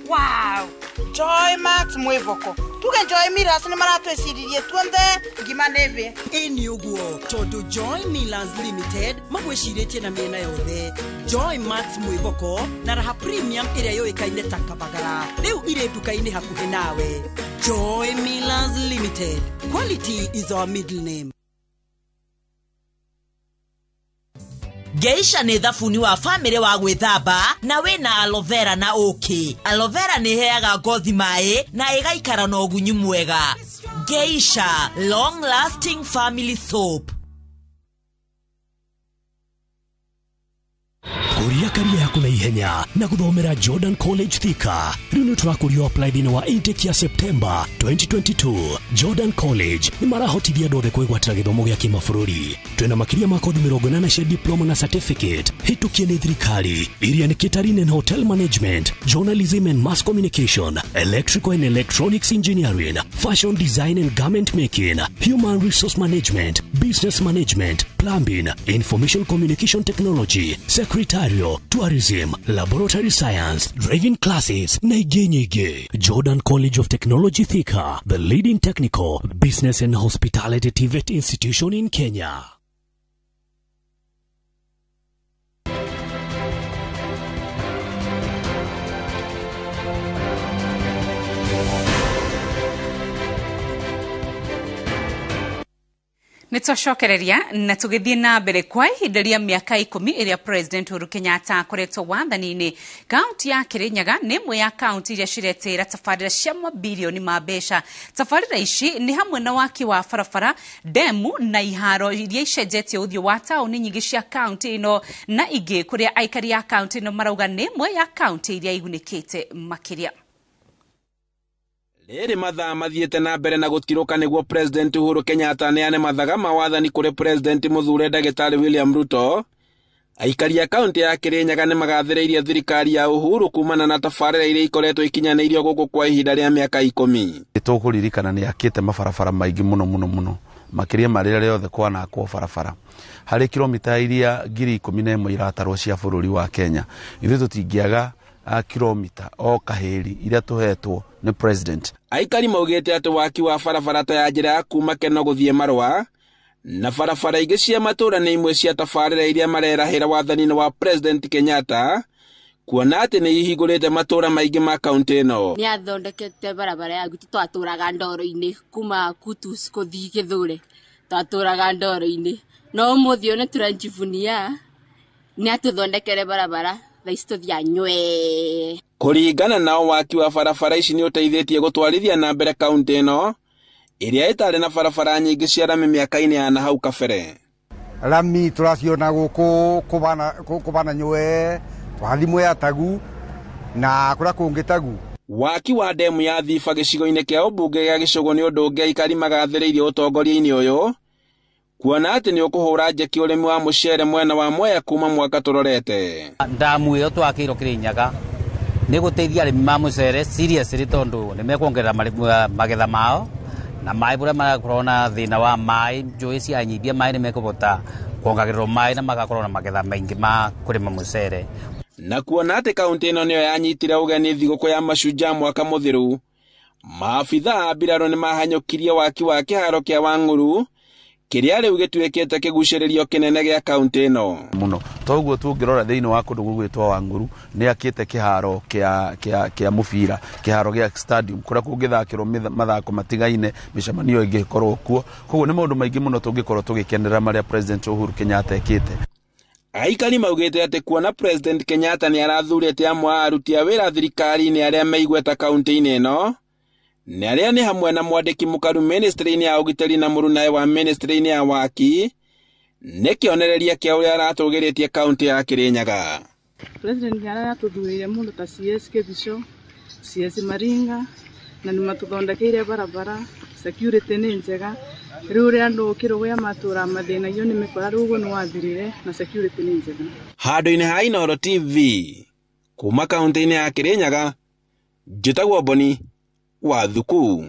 Wow, Joy Max mwivoko tuge Joy Millers nĩ maratwĩciririe tuonthe ngima nĩ thĩ. Ĩni ũguo tondũ Joy Millers Limited magwĩcirĩtie na mĩena yothe. Joy Max mwivoko na Raha Premium ĩrĩa yũĩkaine ta Kabagara rĩu irĩ nduka-inĩ hakuhĩ nawe. Joy Millers Limited, quality is our middle name. Geisha nĩ thabuni wa famĩlĩ wa gwĩthamba na wĩna aloe vera na ũkĩ. Aloe vera nĩ ĩheaga ngothi maĩ na ĩgaikara na ũgunyu mwega. Geisha long lasting family soap. Kũria karia yaku na ihenya na gũthomera Jordan College Thika. Rĩu nĩ tũrakũrio apply thĩinĩ wa intake ya September 2022. Jordan College nĩ marahotithia andũ othe kwĩgwatĩra gĩthomo gĩa kĩmabũrũri. Twĩna makĩria ma kothi 80 cia diploma na certificate hĩtũkie nĩ thirikari, iria nĩ catering and hotel management, journalism and mass communication, electrical and electronics engineering, fashion design and garment making, human resource management, business management, plumbing, information communication technology, secretarial, tourism, laboratory science, driving classes na ingĩ nyingĩ. Jordan College of Technology Thika, the leading technical, business and hospitality TVET institution in Kenya. Nä twacokereria na tũgĩthiĩ na mbere kwa ihinda rĩa mĩaka 10 ĩrĩa President Uhuru Kenyatta akoretwo wathani-inĩ. Kaunti ya Kirinyaga nĩ ĩmwe ya kaunti iria ciretĩra tabarĩra cia mabirioni ma mbeca. Tabarĩra ici nĩ hamwe na waki wa barabara, ndemu na iharo iria icenjetie ũthiũ wa taũni nyingĩ cia kaunti ĩno na ingĩ kũrĩa aikari a kaunti ĩno marauga nĩ ĩmwe ya kaunti iria igunĩkĩte makĩria. Rĩrĩ mathaa mathiĩte na mbere na gũtirũka nĩguo President Uhuru Kenyatta aneane mathaga ma wathani kũrĩ President mũthure ndagĩtarĩ William Ruto. Aikari a kaunti ya Kirinyaga nĩ magathĩrĩirie thirikari ya Uhuru kumana na tabarĩra iria ikoretwo ikinyanĩirio gũkũ kwa ihinda rĩa mĩaka 10. Tũkũririkana nĩ akĩte mabarabara maingĩ mũno mũno mũno, makĩria ma rĩrĩa rĩothe kwanakwo barabara harĩ kilomita iria 11,000 iratarwo cia bũrũri wa Kenya. Ithuĩ tũtingĩaga kilomita o kahĩri iria tũhetwo nĩ president. Aikari maugĩte atĩ waki wa barabara ta ya njĩra ya kuma Keno gũthiĩ Marũa na barabara ingĩ cia matũũra nĩ imwe cia tabarĩra iria marerahĩra wathani-inĩ wa President Kenyatta, kuona atĩ nĩ ihingũrĩte matũũra maingĩ ma kaunti ĩno. Nĩ athondekete barabara ya gwitũ, twatũraga ndoro-inĩ kuma Kutus gũthiĩ Gĩthũre, twatũraga ndoro-inĩ, no ũmũthĩ ũyũ nĩ tũrajivunia nĩ atũthondekere barabara thaa ici tũthiaga nywee. Kũringana nao, waki wa barabara ici nĩ ũteithĩtie gũtwarithia na mbere kaunti ĩno ĩrĩa ĩtarĩ na barabara nyingĩ cia rami mĩaka-inĩ ya na hau kabere. Rami tũraciona gũkũ kũbana nywee, twathi Mwea tagu na kũrĩa kũngĩ tagu. Waki wa ndemu ya Thiba gĩcigo-inĩ kĩa ũmbunge gĩa Gĩcũgũ nĩ ũndũ ũngĩ aikari magathĩrĩirie ũtongoria-inĩ ũyũ, kuona atĩ nĩ ũkũhũra njeki ũrĩmi wa mũcere mwena wa Mwea kuma mwaka tũrorete. Ndamu ĩyo twakĩirwo Kirinyaga nĩ gũteithia arĩmi ma mũcere seriously, tondũ nĩ mekuongerera magetha mao na maĩ bũrĩa marakorwo na thĩna wa maĩ, njũĩ cianyibia maĩ nĩ mekũhota kuongagĩrĩrwo maĩ na magakorwo na magetha maingĩ ma kũrĩma mũcere. Na kuona atĩ kaunti ĩno nĩyo yanyitire ũgeni thigũkũ ya Mashujaa mwaka mũthiru, maabithaa a mbirarũ nĩ mahanyũkirie waki wa kĩharo kĩa Wang'uru kĩrĩa rĩu gĩtuĩkĩte kĩgucĩrĩrio kĩnene gĩa kaunti ĩno. Mũno toguo tũngĩrora thĩinĩ wa kũndũ gũgwĩtwo Wang'uru nĩ akĩte kĩharo kĩa mũbira, kĩharo gĩa stadium kũrĩa kũngĩthakĩrwo mathako matigaine, mĩcemanio ĩngĩkorwo kuo. Koguo nĩ maũndũ maingĩ mũno tũngĩkorwo tũgĩkenera marĩa President Uhuru Kenyatta ekĩte. Aikari maugĩte atĩ kuona President Kenyatta nĩ arathurĩte amwe a aruti a wĩra thirikari-inĩ arĩa meigweta kaunti-inĩ ĩno, nĩ arĩa nĩ hamwe na mwandĩki mũkaru ministry-inĩ ya ũgitĩri na mũrunae wa ministry-inĩ ya waki, nĩ kĩonereria kĩa ũrĩa aratũgĩrĩtie kaunti ya Kirinyaga. President nĩ aratũthurĩire mũndũ ta CS Kĩbico, CS Maringa, na nĩ matũthondekeire barabara, security nĩ njega. Rĩu ũrĩa andũ kĩrũgũya matũraga mathĩnagio nĩ mĩkora, rĩu ũguo nĩ wathirire na security nĩ njega. Handũ-inĩ ha Inooro TV kuma kaunti-inĩ ya Kirinyaga, njĩtagwo Boni wa Thuku.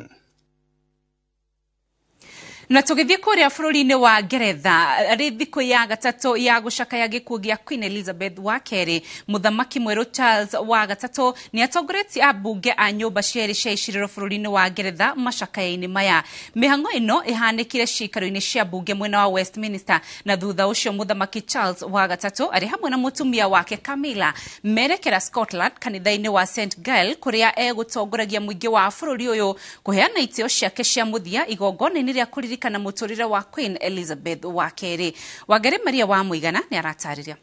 Na tũgĩthiĩ kũrĩa bũrũri-inĩ wa Ngeretha, arĩ thikũ ya gatatũ ya gũcakaya gĩkuũ gĩa Queen Elizabeth wa kerĩ, mũthamaki mwerũ Charles wa gatatũ nĩ atongoretie ambunge a nyũmba cierĩ cia icirĩro bũrũri-inĩ wa Ngeretha macakaya-inĩ maya. Mĩhang'o ĩno ĩhanĩkire ciikaro-inĩ cia mbunge mwena wa Westminster, na thutha ũcio mũthamaki Charles wa gatatũ arĩ hamwe na mũtumia wake Camilla merekera Scotland kanitha-inĩ wa St Giles kũrĩa egũtongoragia mũingĩ wa bũrũri ũyũ kũheana itĩo ciake cia mũthia igongona-inĩ rĩa kũririkana kana mũtũrĩre wa Queen Elizabeth wa kerĩ. Wangari Maria wa Mũigana nĩ aratarĩria.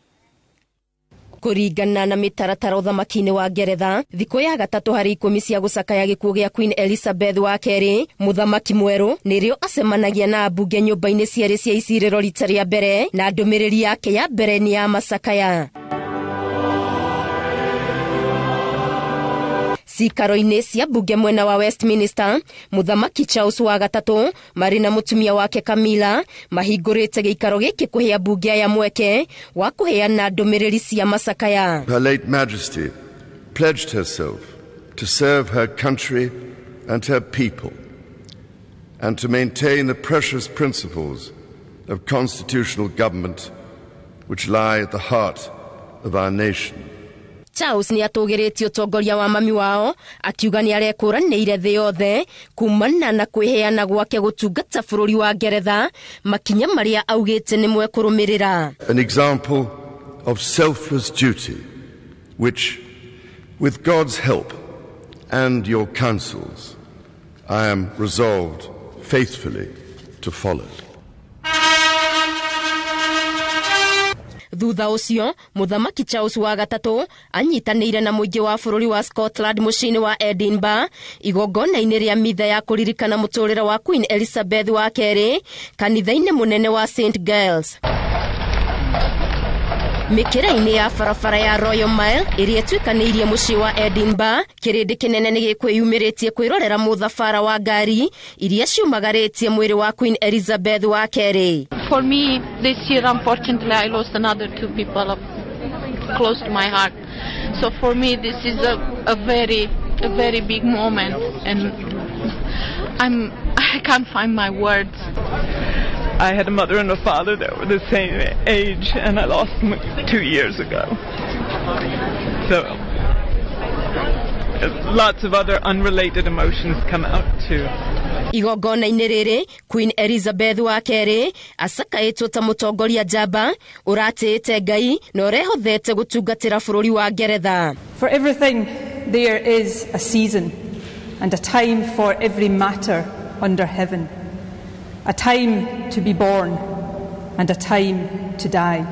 Kũringana na mĩtaratara ũthamaki-inĩ wa Ngeretha, thikũ ya gatatũ harĩ 10 cia gũcakaya gĩkuũ gĩa Queen Elizabeth wa kerĩ, mũthamaki mwerũ nĩrĩo acemanagia na ambunge nyũmba-inĩ cierĩ cia icirĩro rita rĩa mbere, na ndũmĩrĩri yake ya mbere nĩ ya macakaya. Cikaro-inĩ cia mbunge mwena wa Westminster, mũthamaki Charles wa gatatũ marĩ na mũtumia wake Camilla mahingũrĩte gĩikaro gĩkĩ kũhe ambunge aya mweke wa kũheana ndũmĩrĩri cia macakaya. Her late Majesty pledged herself to serve her country and her people and to maintain the precious principles of constitutional government which lie at the heart of our nation. Charles nĩ atũgĩrĩtie ũtongoria wa mami wao akiuga nĩ arekũranĩire thĩ yothe kumana na kwĩheana gwake gũtungata bũrũri wa Ngeretha, makinya marĩa augĩte nĩ mwekũrũmĩrĩra. An example of selfless duty which, with God's help and your counsels, I am resolved faithfully to follow. Thutha ũcio, mũthamaki Charles wa gatatũ anyitanĩire na mũingĩ wa bũrũri wa Scotland mũciĩ-inĩ wa Edinburgh igongona-inĩ rĩa mitha ya kũririkana mũtũrĩre wa Queen Elizabeth wa kerĩ kanitha-inĩ mũnene wa St Giles. Mĩkĩra-inĩ ya barabara ya Royal Mile ĩrĩa ĩtuĩkanĩirie mũciĩ wa Edinburgh, kĩrĩndĩ kĩnene nĩ gĩkwĩyumĩrĩtie kwĩrorera mũthabara wa ngari iria ciumagarĩtie mwĩrĩ wa Queen Elizabeth wa kerĩ. For me, this year, unfortunately, I lost another 2 people close to my heart. So for me, this is a very big moment, and I can't find my words. I had a mother and a father that were the same age, and I lost them 2 years ago. So lots of other unrelated emotions come out too. Igongona-inĩ rĩrĩ, Queen Elizabeth wa kerĩ acakaĩtwo ta mũtongoria njamba ũratĩĩte Ngai na ũrehothete gũtungatĩra bũrũri wa Ngeretha. For everything there is a season and a time for every matter under heaven. A time to be born and a time to die.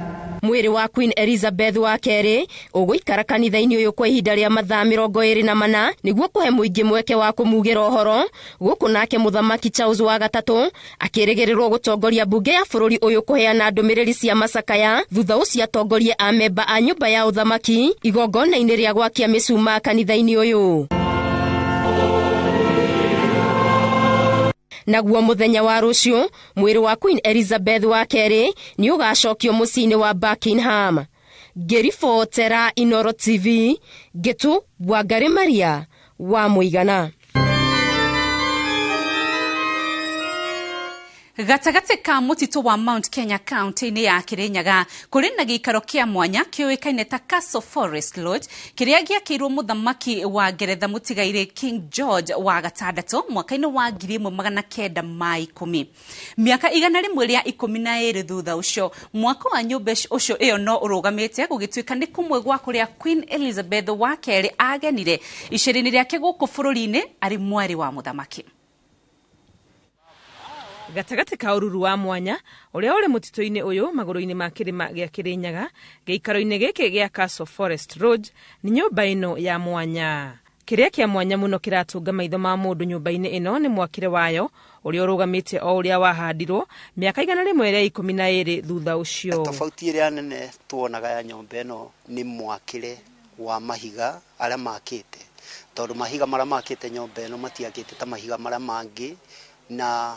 Mwĩrĩ wa Queen Elizabeth wa kerĩ ũgũikara kanitha-inĩ ũyũ kwa ihinda rĩa mathaa 24 nĩguo kũhe mũingĩ mweke wa kũmugĩra ũhoro. Gũkũ nake mũthamaki Charles wa gatatũ akĩrĩgĩrĩrwo gũtongoria mbunge ya bũrũri ũyũ kũheana ndũmĩrĩri cia macakaya, thutha ũcio atongorie amemba a nyũmba ya ũthamaki igongona-inĩ rĩa gwakia mĩcumaa kanitha-inĩ ũyũ. Naguo mũthenya wa rũciũ, mwĩrĩ wa Queen Elizabeth wa kerĩ nĩ ũgacokio mũciĩ-inĩ wa Buckingham. Ngĩribotera Inoro TV, Ngĩtu Wangari Maria wa Mũigana. Gatagatĩ ka mũtitũ wa Mount Kenya county-inĩ ya Kirinyaga kũrĩ na gĩikaro kĩa mwanya kĩũĩkaine ta Castle Forest Lodge kĩrĩa gĩakĩirwo mũthamaki wa Ngeretha mũtigairĩ King George wa gatandatũ mwaka-inĩ wa 1910. Mĩaka 112 thutha ũcio, mwako wa nyũmba ũcio ĩyo no ũrũgamĩte gũgĩtuĩka nĩ kũmwe gwa kũrĩa Queen Elizabeth wa kerĩ agenire icera-inĩ rĩake gũkũ bũrũri-inĩ arĩ mwarĩ wa mũthamaki. Gatagatĩ ka ũruru wa mwanya ũrĩa ũrĩ mũtitũ-inĩ ũyũ magũrũ-inĩ ma kĩrĩma gĩa Kĩrĩnyaga gĩikaro-inĩ gĩkĩ gĩa Castle Forest Lodge nĩ nyũmba ĩno ya mwanya. Kĩrĩa kĩa mwanya mũno kĩratũnga maitho ma mũndũ nyũmba-inĩ ĩno nĩ mwakĩre wayo ũrĩa ũrũgamĩte o ũrĩa wahandirwo mĩaka 112 thutha ũcio. Tofauti ĩrĩa nene tuonaga ya nyũmba ĩno nĩ mwakĩre wa mahiga arĩa makĩte, tondũ mahiga marĩa makĩte nyũmba ĩno matiakĩte ta mahiga marĩa mangĩ, na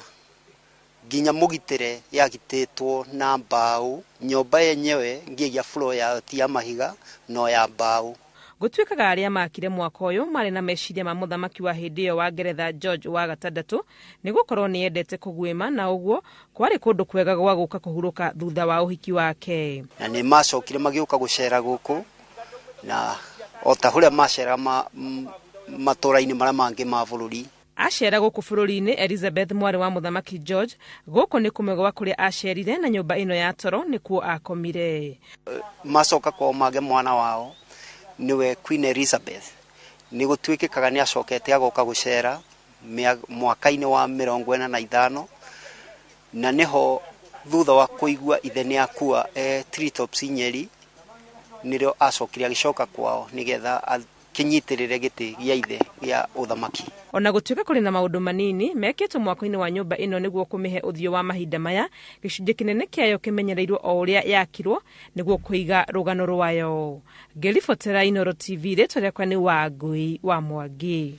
nginya mũgitĩre yagitĩtwo na mbaũ. Nyũmba yenyewe nginya floor yayo ti ya mahiga no ya mbaũ. Gũtuĩkaga arĩa makire mwaka ũyũ marĩ na meciria ma mũthamaki wa hĩndĩ ĩyo wa Ngeretha George wa gatandatũ, nĩ gũkorwo nĩ endete kũguĩma na ũguo kwarĩ kũndũ kwega gwa gũka kũhurũka thutha wa ũhiki wake. Na nĩ macokire magĩũka gũcera gũkũ, na o ta ũrĩa macera matũra-inĩ marĩa mangĩ ma bũrũri. Acera gũkũ bũrũri-inĩ Elizabeth mwarĩ wa mũthamaki George, gũkũ nĩ kũmwe gwa kũrĩa acerire na nyũmba ĩno ya toro nĩkuo akomire. Macoka kwao mage mwana wao niwe Queen Elizabeth, nĩ gũtuĩkĩkaga nĩ acokete agoka gũcera mwaka-inĩ wa 45, na nĩho thutha wa kũigua ithe nĩ akua Treetops Nyeri, Nĩrĩo acokire agĩcoka kwao nĩgetha akĩnyitĩrĩre gĩtĩ gĩa ithe gĩa ũthamaki. Ona gũtuĩka kũrĩ na maũndũ manini mekĩtwo mwako-inĩ wa nyũmba ĩno nĩguo kũmĩhe ũthiũ wa mahinda maya, gĩcunjĩ kĩnene kĩayo kĩmenyereirwo o ũrĩa yakirwo nĩguo kũiga rũgano rwayo. Ngĩribotera Inooro TV, rĩtwa rĩakwa nĩ Wangui wa Mwangi.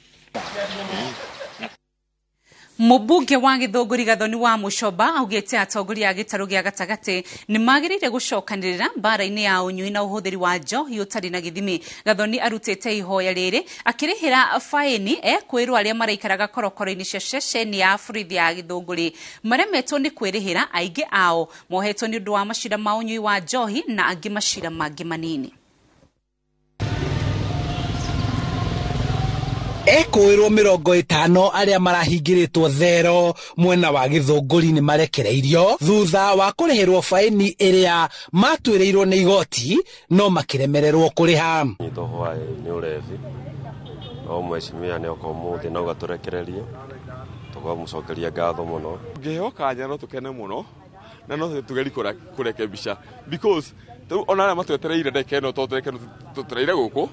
Mũmbunge wa Gĩthũngũri Gathoni wa Mũcomba augĩte atongoria a gĩtarũ gĩa gatagatĩ nĩ magĩrĩire gũcokanĩrĩra mbara-inĩ ya ũnyui na ũhũthĩri wa njohi ũtarĩ na gĩthimi. Gathoni arutĩte ihoya rĩrĩ akĩrĩhĩra baĩni ekwĩrwo arĩa maraikaraga korokoro-inĩ cia ceceni ya borithi ya Gĩthũngũri maremetwo nĩ kwĩrĩhĩra, aingĩ ao mohetwo nĩ ũndũ wa macira ma ũnyui wa njohi na angĩ macira mangĩ manini. Ekũĩrwo 50 arĩa marahingĩrĩtwo thero mwena wa Gĩthũngũri nĩ marekereirio thutha wa kũrĩhĩrwo baĩni ĩrĩa matuĩrĩirwo nĩ igoti no makĩremererwo kũrĩha. Nyitwo hwaĩ nĩ ũrebi no mheshimiwa nĩ oka ũmũthĩ no gatũrekererie tũkamũcokeria ngatho mũno. Ngĩheo kanya no tũkene mũno na no tũgerie kũrekebisha because ona arĩa matwetereire ndagĩka ĩno tondũ tũtereire gũkũ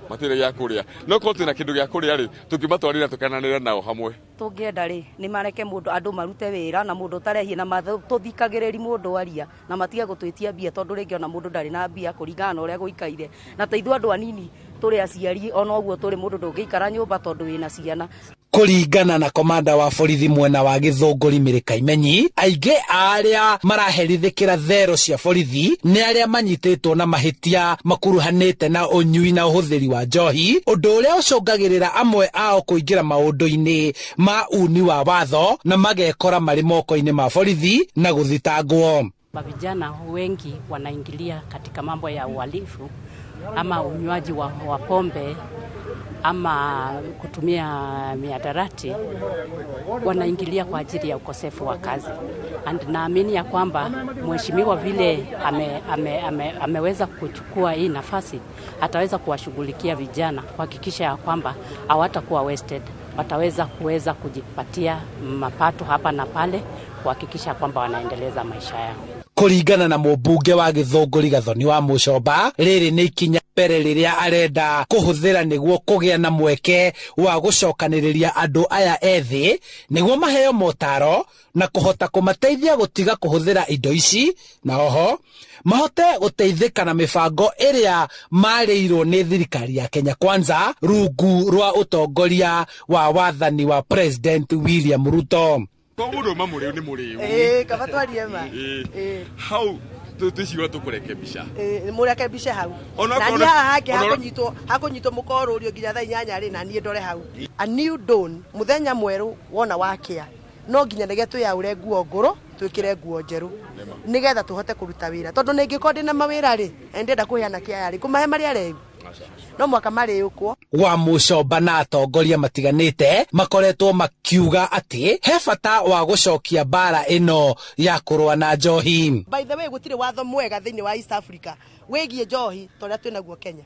matirĩ gĩa kũrĩa, no korwo twĩna kĩndũ gĩa kũrĩa rĩ tũngĩmatwarĩra tũkenanĩre nao hamwe. Tũngĩenda rĩ nĩ mareke mũndũ andũ marute wĩra na mũndũ ũtarehie na tũthikagĩrĩri mũndũ aria na matige gũtwĩtia mbia tondũ rĩngĩ ona mũndũ ndarĩ na mbia kũringana na ũrĩa gũikaire, na ta ithuĩ andũ anini tũrĩ aciari ona ũguo tũrĩ mũndũ ndũngĩikara nyũmba tondũ wĩna ciana. Kũringana na komanda wa borithi mwena wa Gĩthũngũri Mĩrĩ Kaimenyi, aingĩ a arĩa maraherithĩkĩra thero cia borithi nĩ arĩa manyitĩtwo na mahĩtia makuruhanĩte na ũnyui na ũhũthĩri wa njohi, ũndũ ũrĩa ũcũngagĩrĩra amwe ao kũingĩra maũndũ-inĩ ma uni wa watho na magekora marĩ moko-inĩ ma borithi na gũthitangwo. Vijana wengi wanaingilia katika mambo ya uhalifu ama unywaji wa pombe ama kutumia mihadarati, wanaingilia kwa ajili ya ukosefu wa kazi. And naamini ya kwamba mheshimiwa vile ameweza kuchukua hii nafasi, ataweza kuwashughulikia vijana kuhakikisha ya kwamba hawatakuwa wasted, wataweza kuweza kujipatia mapato hapa na pale kuhakikisha kwamba wanaendeleza maisha yao. Kũringana na mũmbunge wa Gĩthũngũri Gathoni wa Mũcomba, rĩrĩ nĩ ikinya mbere rĩrĩa arenda kũhũthĩra nĩguo kũgĩa na mweke wa gũcokanĩrĩria andũ aya ethĩ nĩguo maheo motaro na kũhota kũmateithia gũtiga kũhũthĩra indo ici, na oho mahote gũteithĩka na mĩbango ĩrĩa marĩirwo nĩ thirikari ya Kenya Kwanza rungu rwa ũtongoria wa wathani wa President William Ruto. Kwa mũndũ ũma mũrĩu nĩ mũrĩu. Kaba twarie ma. Hau tũciwa tũkũrekebisha. Mũrekebishe hau. Na niĩ haha hangĩ hakũnyitwo mũkorũrio nginya thaa 8 rĩ, na niĩ ndore hau. A new dawn, mũthenya mwerũ wona wakĩa. No nginya nĩgetha twĩyaũre nguo ngũrũ twĩkĩre nguo njerũ nĩgetha tũhote kũruta wĩra, tondũ nĩngĩkorwo ndĩna mawĩra rĩ, ndĩrenda kũheana kĩaya rĩ, ngũmahe marĩa rĩu no mwaka marĩũkwo. Wa Mũcomba na atongoria matiganĩte makoretwo makiuga atĩ he bata wa gũcokia mbara ĩno ya kũrũa na njohi. By the way, gũtirĩ watho mwega thĩinĩ wa East Africa wĩgiĩ njohi ta ũrĩa twĩnaguo Kenya.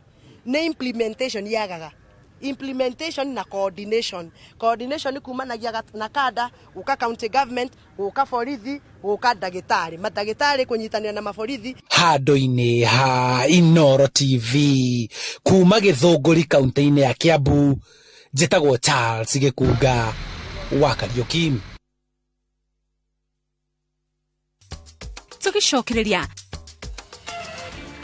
Nĩ implementation yagaga. Implementation na coordination. Coordination kumanagia na kada, guka county government, guka borithi, guka ndagĩtarĩ, mandagĩtarĩ kũnyitanĩra na maborithi. Handũ-inĩ ha Inooro TV kuma Gĩthũngũri kaunti-inĩ ya Kiambu, njĩtagwo Charles Gĩkunga wa Kariũki. Tũgĩcokereria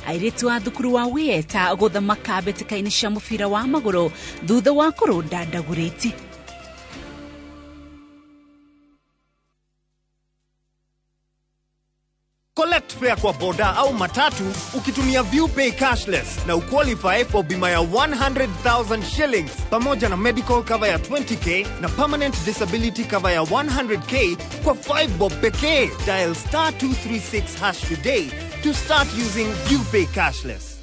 airĩtu a thukuru wa Wĩeta gũthamaka mbĩtĩka-inĩ cia mũbira wa magũrũ thutha wa kũrũnda Ndagũrĩti. Collect fare kwa boda au matatu ukitumia ViewPay cashless na uqualify for bima ya 100,000 shillings pamoja na medical cover ya 20k na permanent disability cover ya 100k kwa 5 bob pekee. Dial star 236 hash today to start using ViewPay cashless.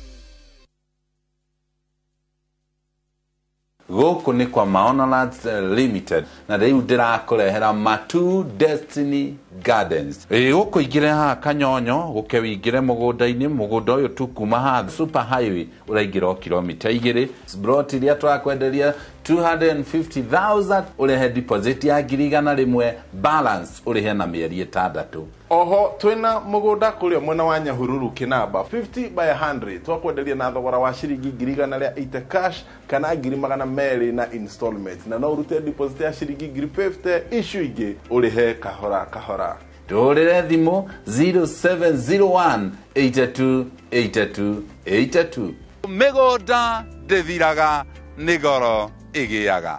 Gũkũ nĩ kwa Maono Lands Limited na rĩu ndĩrakũrehera Matu Destiny Gardens. Gũkũ ingĩre haha Kanyonyo gũke wĩingĩre mũgũnda-inĩ, mũgũnda ũyũ tu kuma haha super highway ũraingĩra o kilomita 2. Plot iria tũrakwenderia 250,000 ũrĩhe deposit ya 100,000 balance ũrĩhe na mĩeri 6. Oho twina mugunda kuria mwena wa Nyahururu Kinamba 50 by 100 twakwenderia na thogora wa ciringi 180 cash kana 200 na installment, na no urute deposit ya ciringi 50 icio ingĩ ũrĩhe kahora kahora. Tũhũrĩre thimũ 0701 82 82 82. Mĩgũnda ndĩthiraga nĩ goro ĩgĩaga.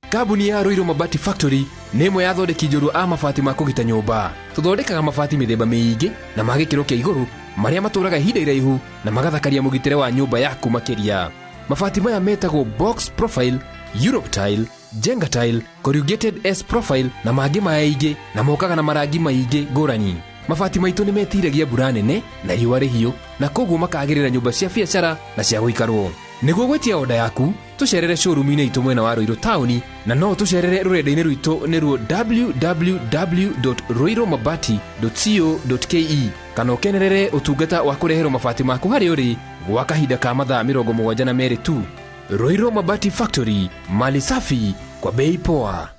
Kambuni ya Ruiru Mabati Factory nĩ ĩmwe ya athondeki njorua a mabati ma kũgita nyũmba. Tũthondekaga mabati mĩthemba mĩingĩ na ma gĩkĩro kĩa igũrũ marĩa matũraga ihinda iraihu na magathakaria mũgitĩre wa nyũmba yaku makĩria. Mabati maya metagwo box profile, Europe tile, Jenga tile, corrugated S profile na mangĩ maingĩ, na mokaga na marangi maingĩ ngũrani. Mabati maitũ nĩ metiragia mbura nene na riũa rĩhiũ, na koguo makagĩrĩra nyũmba cia biacara na cia gũikarwo. Nĩguo gwĩtia oda yaku, tũcerere showroom-inĩ itũ mwena wa Ruiru taũni, na no tũcerere rũrenda-inĩ rwitũ nĩruo www.ruirumabati.co.ke, kana ũkenerere ũtungata wa kũreherwo mabati maku harĩa ũrĩ gwa kahinda ka mathaa 72 tu. Ruiru Mabati Factory, mali safi kwa bei poa.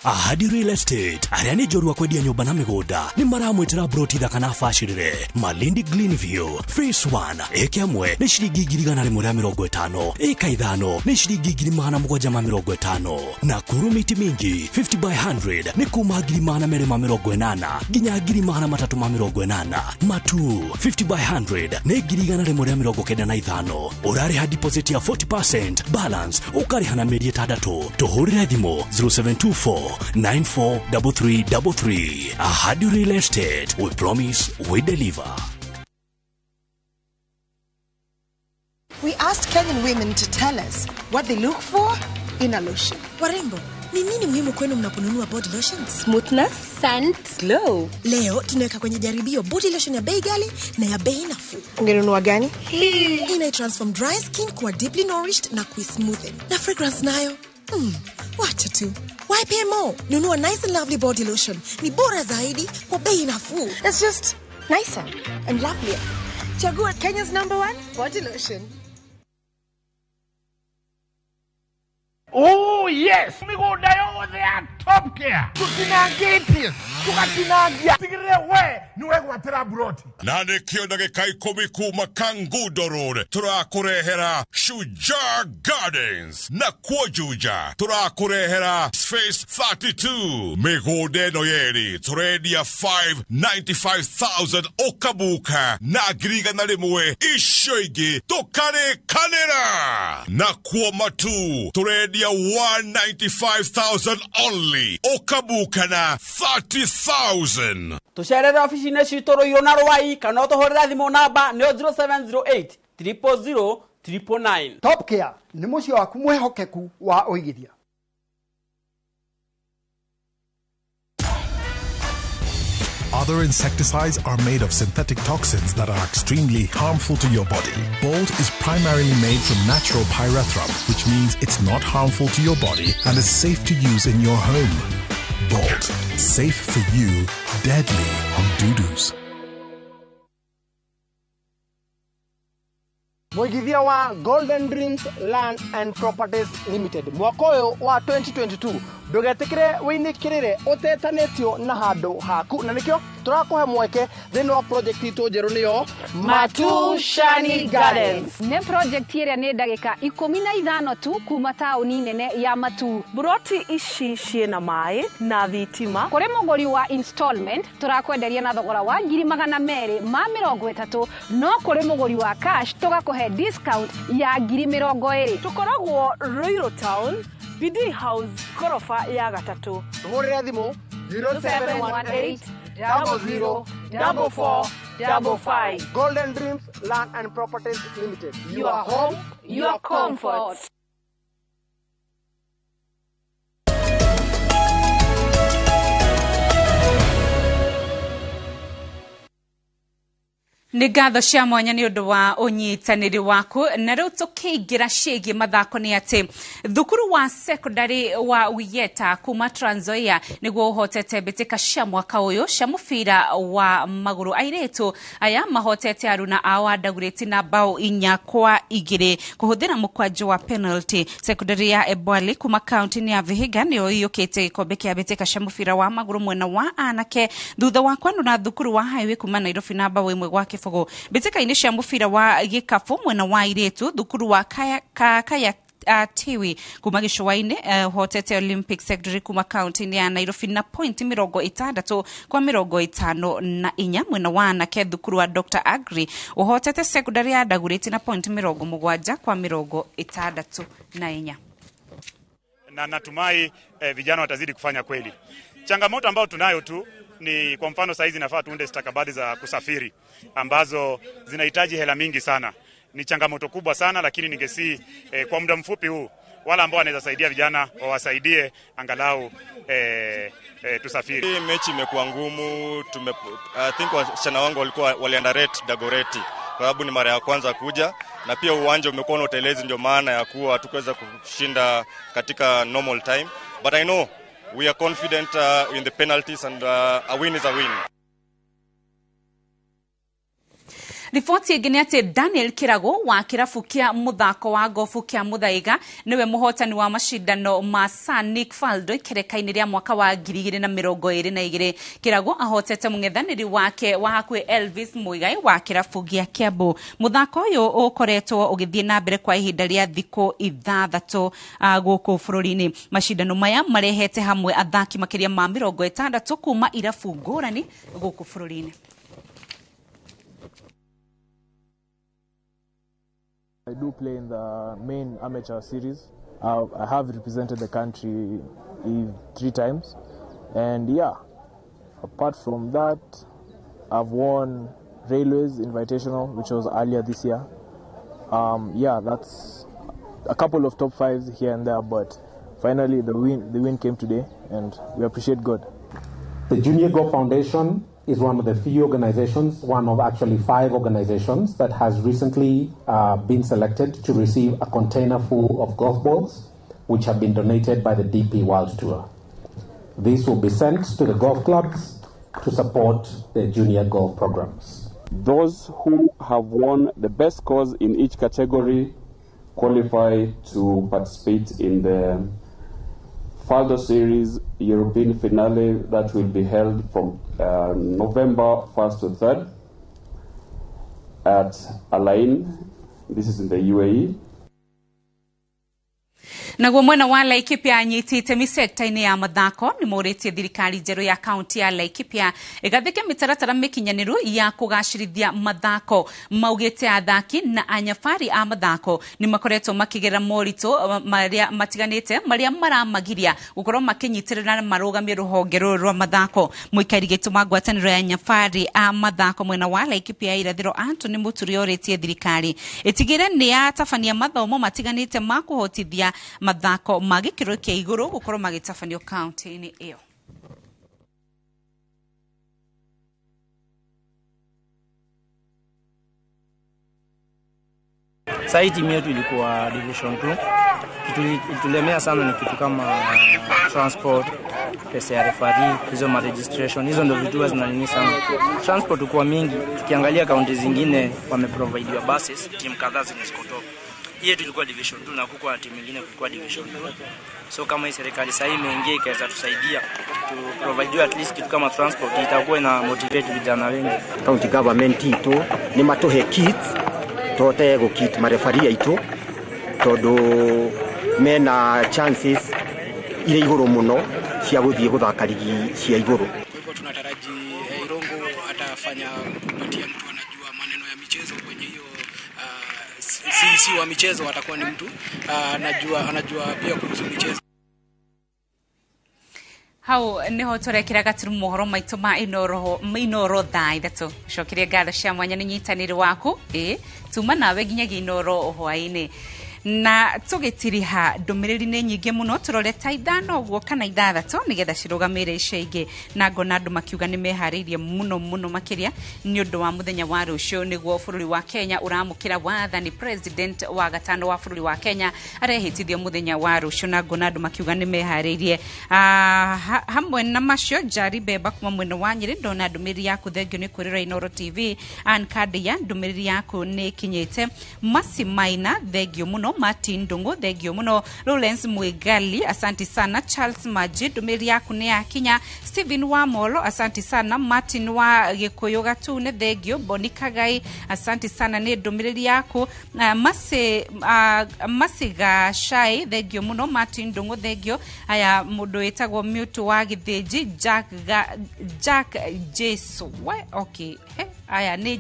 Ahadi Real Estate arĩa nĩ njorua kwendia nyũmba na mĩgũnda nĩ maramwĩtĩra broti thaka na bacĩrĩre Malindi Greenview Phase 1 ĩka ĩmwe nĩ ciringi 150, ĩka 5 nĩ ciringi 750, na Kuru miti mingi 50 by 100 nĩ kuma 280 nginya 380. Matu 50 by 100 nĩ 195, ũrarĩha deposit ya 40%, balance ũkarĩha na mĩeri 6. Tũhũrĩre thimũ 0724 943333. Ahadi Real Estate, we promise, we deliver. We asked Kenyan women to tell us what they look for in a lotion. Warembo, ni nini muhimu kwenu mnaponunua body lotions? Smoothness, scent, glow. Leo tunaweka kwenye jaribio body lotion ya bei ghali na ya bei nafuu. Ungenunua gani? Hii ina transform dry skin kuwa deeply nourished na kuismoothen. Na fragrance nayo. Wacha tu. Why pay more? Nunua nice and lovely body lotion. Ni bora zaidi kwa bei nafuu. It's just nicer and lovelier. Chagua Kenya's #1 body lotion. Oh yes, migunda yothe ya Top Care. Tutinangĩtie, tugatinangia. Tigĩrĩre we nĩwe gwatĩra broti. Na nĩkĩo ndagĩka 10 kuma Kangundo Road tũrakũrehera Shujaa Gardens, na kuo Juja tũrakũrehera Space 32. Mĩgũnda ĩno yerĩ tũrendia 595,000 ũkabuka na 100,000 icio ingĩ tũkarĩkanĩra. Na kuo Matu tũrendia 195,000 only ũkabuka na 30,000. Tũcerere ofici-inĩ citũ Ruiru na Rwai, kana ũtũhũrĩre thimũ namba nĩyo 0708 000 999. Top Care nĩ mũciĩ waku mwĩhokeku wa ũigithia. Other insecticides are made of synthetic toxins that are extremely harmful to your body. Bolt is primarily made from natural pyrethrum, which means it's not harmful to your body and is safe to use in your home. Bolt, safe for you, deadly on dudus. Mũigithia wa Golden Dreams Land and Properties Limited mwaka ũyũ wa 2022 ndũgetĩkĩre wĩinĩkĩrĩre ũtetanĩtio na handũ haku, na nĩkĩo tũrakũhe mweke thĩinĩ wa project itũ njerũ nĩyo Matu Shani Gardens. Nĩ project ĩrĩa nĩ ndagĩka 15 tu kuma taũni nene ya Matu. Buroti ici ciĩna maĩ na thitima. Kũrĩ mũgũri wa installment tũrakwenderia na thogora wa 230,000, no kũrĩ mũgũri wa cash tũgakũhe discount ya 20,000. Tũkoragwo Ruiru Town, BD House, koroba ya 3. Tũhũrĩre thimũ 0718 00 44 55. Golden Dreams Land and Properties Limited. Your home, your comfort. Nĩ ngatho cia mwanya nĩ ũndũ wa ũnyitanĩri waku. Na rĩu tũkĩingĩra ciĩgiĩ mathako nĩ atĩ thukuru wa secondary wa Wiyeta kuma Trans Nzoia nĩguo ũhotete mbĩtĩka cia mwaka ũyũ cia mũbira wa magũrũ. Airĩtu aya mahotete aruna ao a Dagoretti na bao 4-2 kũhũthĩra mũkwanjũ wa penalty. Secondary ya Ebwali kuma kaunti-inĩ ya Vihiga nĩyo ĩiyũkĩte gĩkombe kĩa mbĩtĩka cia mũbira wa magũrũ mwena wa anake thutha wa kwanũra thukuru wa Highway kuma Nairobi na bao 1-0. Mbĩtĩka-inĩ cia mũbira wa gĩkabũ mwena wa airĩtu, thukuru wa Kaya, Kaya Tiwi kuma gĩcũa-inĩ hotete Olympic Secondary kuma kaunti-inĩ ya Nairobi na point 64-54. Mwena wa anake, thukuru wa Dr Agri ũhotete secondary ya Dagoretti na point 70-64. Na natumai vijana watazidi kufanya kweli. Changamoto ambayo tunayo tu ni kwa mfano saizi nafaa tuunde stakabadhi za kusafiri ambazo zinahitaji hela mingi sana. Ni changamoto kubwa sana, lakini ningesi kwa muda mfupi huu wala ambao wanaweza saidia vijana wawasaidie angalau tusafiri. Hii mechi imekuwa ngumu. I think wasichana wangu walikuwa waliunderrate Dagoretti kwa sababu ni mara ya kwanza kuja, na pia uwanja umekuwa na utelezi, ndio maana ya kuwa hatukuweza kushinda katika normal time, but I know we are confident in the penalties and a win is a win. Riboti ĩngĩ nĩ atĩ Daniel Kirago wa kĩrabu kĩa mũthako wa gofu kĩa Muthaiga nĩwe mũhotani wa macindano ma Sir Nick Faldo ikereka-inĩ rĩa mwaka wa 2022. Kirago ahotete mũng'ethanĩri wake wa hakuhĩ Elvis Muigai wa kĩrabu gĩa Kiambu. Mũthako ũyũ ũkoretwo ũgĩthiĩ na mbere kwa ihinda rĩa thikũ 6 gũkũ bũrũri-inĩ. Macindano maya marehete hamwe athaki makĩria ma 60 kuma irabu ngũrani gũkũ bũrũri-inĩ. I do play in the main amateur series. I have represented the country 3 times. And yeah, apart from that, I've won Railways Invitational, which was earlier this year. Yeah, that's a couple of top 5s here and there, but finally the win came today, and we appreciate God. The Junior Golf Foundation is one of the few organizations, one of actually 5 organizations that has recently been selected to receive a container full of golf balls, which have been donated by the DP World Tour. These will be sent to the golf clubs to support their junior golf programs. Those who have won the best scores in each category qualify to participate in the Faldo Series European finale that will be held from November 1st to 3rd at Al Ain. This is in the UAE. Naguo mwena wa Laikipia anyiti itemi sekta-inĩ ya mathako nĩ morĩtie thirikari njerũ ya kaunti ya Laikipia ĩgathĩke mĩtaratara mĩkinyanĩru ya kũgacĩrithia mathako. Maugĩte athaki na anyabari a mathako nĩ makoretwo makĩgerera moritũ marĩa matiganĩte marĩa maramagiria gũkorwo makĩnyitĩrĩra na marũgamie rũhonge rũrũ rwa mathako. Mũikari gĩtĩ ngwatanĩro ya anyabari a mathako mwena wa Laikipia irathĩro Anthony Muturi orĩtie thirikari ĩtigĩre nĩ yatabania mathomo matiganĩte ma kũhotithia mathako ma gĩkĩro kĩa igũrũ gũkorwo magĩtabanio kaunti-inĩ ĩyo. Sasa timu yetu ilikuwa division 2. Kitu itulemea sana ni kitu kama transport, pesa ya referee, hizo ma registration, hizo ndio vitu zinanini sana. Transport kwa mingi, tukiangalia kaunti zingine wameprovidiwa buses, timu kadhaa ziko top. Hii tulikuwa division 2 na kuko timu nyingine kulikuwa division 2. So kama hii serikali sasa imeingia ikaweza tusaidia to provide at least kitu kama transport, itakuwa ina motivate vijana wengi. County government itu ni matuhe kit tote go kit marefaria itu tondu mena chances ile iguru muno cia guthie guthaka ligi cia iguru. Kwa hivyo tunataraji Irongo atafanya kupatia mtu anajua maneno ya michezo kwenye hiyo si wa michezo, atakuwa ni mtu anajua pia kuhusu michezo. Hau niho turekera gaturu mohoro maitu ma inoro thaa 3. Cokeria ngatho cia mwanya nĩ nyitanĩri waku tuma nawe nginyagia inoro hwaĩ-inĩ. Na tũgĩtiriha ndũmĩrĩri nĩ nyingĩ mũno, tũrore ta 5 ũguo kana 6 nĩgetha cirũgamĩre icio ingĩ, na ngona andũ makiuga nĩ meharĩirie mũno mũno makĩria nĩ ũndũ wa mũthenya wa rũciũ, nĩguo bũrũri wa Kenya ũramũkĩra wathani. President wa gatano wa bũrũri wa Kenya arehĩtithio mũthenya wa rũciũ, na ngona andũ makiuga nĩ meharĩirie. Hamwe na macio, Njari Bemba kuma mwena wa Nyĩrĩ, ndona ndũmĩrĩri yaku, thengio nĩ kwĩrora Inooro TV. Ann Kadia, ndũmĩrĩri yaku nĩ ĩkinyĩte. Masi Maina, thengio mũno. Martin Ndung'u, thengio mũno. Lawrence Mwigali, asanti sana. Charles Maji, ndũmĩrĩri yaku nĩ yakinya. Stephen wa Molo, asanti sana. Martin wa Gĩkũyũ Gatune, thengio. Boni Kagai, asanti sana nĩ ndũmĩrĩri yaku. Masiga Shai, thengio mũno. Martin Ndung'u, thengio. Aya, mũndũ wĩtagwo Mute wa Gĩthĩnji, Jack Jesu we, okay. He, aya nĩ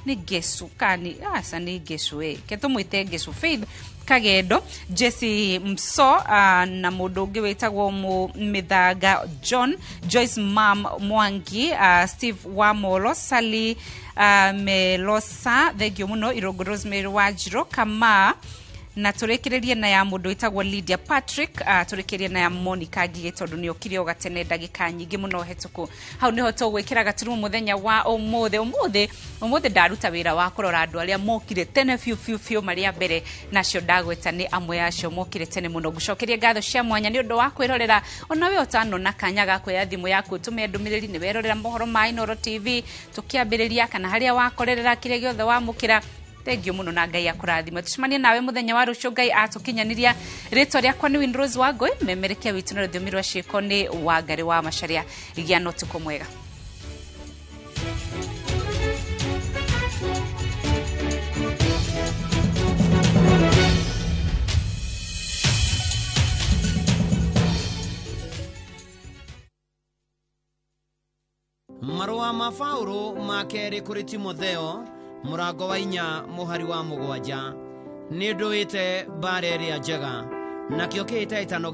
Ngesu kani aca nĩ Ngesu ke tũmwĩte Ngesu. Faith Kagendo, Jesse Mso, na mũndũ ũngĩ wĩtagwo Mĩthanga John, Joyce Mam Mwangi, Steve Wamolo, Sally Melosa, thengio mũno. Irũngũ Rosemary Wanjirũ Kama, na tũrĩkĩrĩrie na ya mũndũ wĩtagwo Lydia Patrick, tũrĩkĩrĩrie na ya Monica Ngigĩ, tondũ nĩ okire o gatene ndagĩka nyingĩ mũno hetũku. Hau nĩho tũgwĩkĩra gaturumo mũthenya wa ũmũthĩ. Ũmũthĩ ndaruta wĩra wa kũrora andũ arĩa mokire tene biũ biũ biũ marĩa mbere, nacio ndagweta nĩ amwe acio mokire tene mũno. Ngũcokerie ngatho cia mwanya nĩ ũndũ wa kwĩrorera, onawe ũtanona kanya ga kuoya thimũ yaku ũtũme ndũmĩrĩri, nĩ werorera mohoro ma Inooro TV tũkĩambĩrĩria, kana harĩa wakorerera kĩrĩa gĩothe wamũkĩra. Thengio mũno na Ngai akũrathime. Tucemanie nawe mũthenya wa rũciũ Ngai atũkinyanĩria. Rĩtwa rĩakwa nĩ Winrose Wangũi, memerekia witũ na rũthiomi rwa ciĩko nĩ Wangari wa Macharia. Gĩa na ũtukũ mwega. Marũa ma Paũlũ ma kerĩ kũrĩ Timotheo mũrango wa 4 mũhari wa 7. Nĩ ndũĩte mbara ĩrĩa njega, nakĩo kĩhĩtahĩtano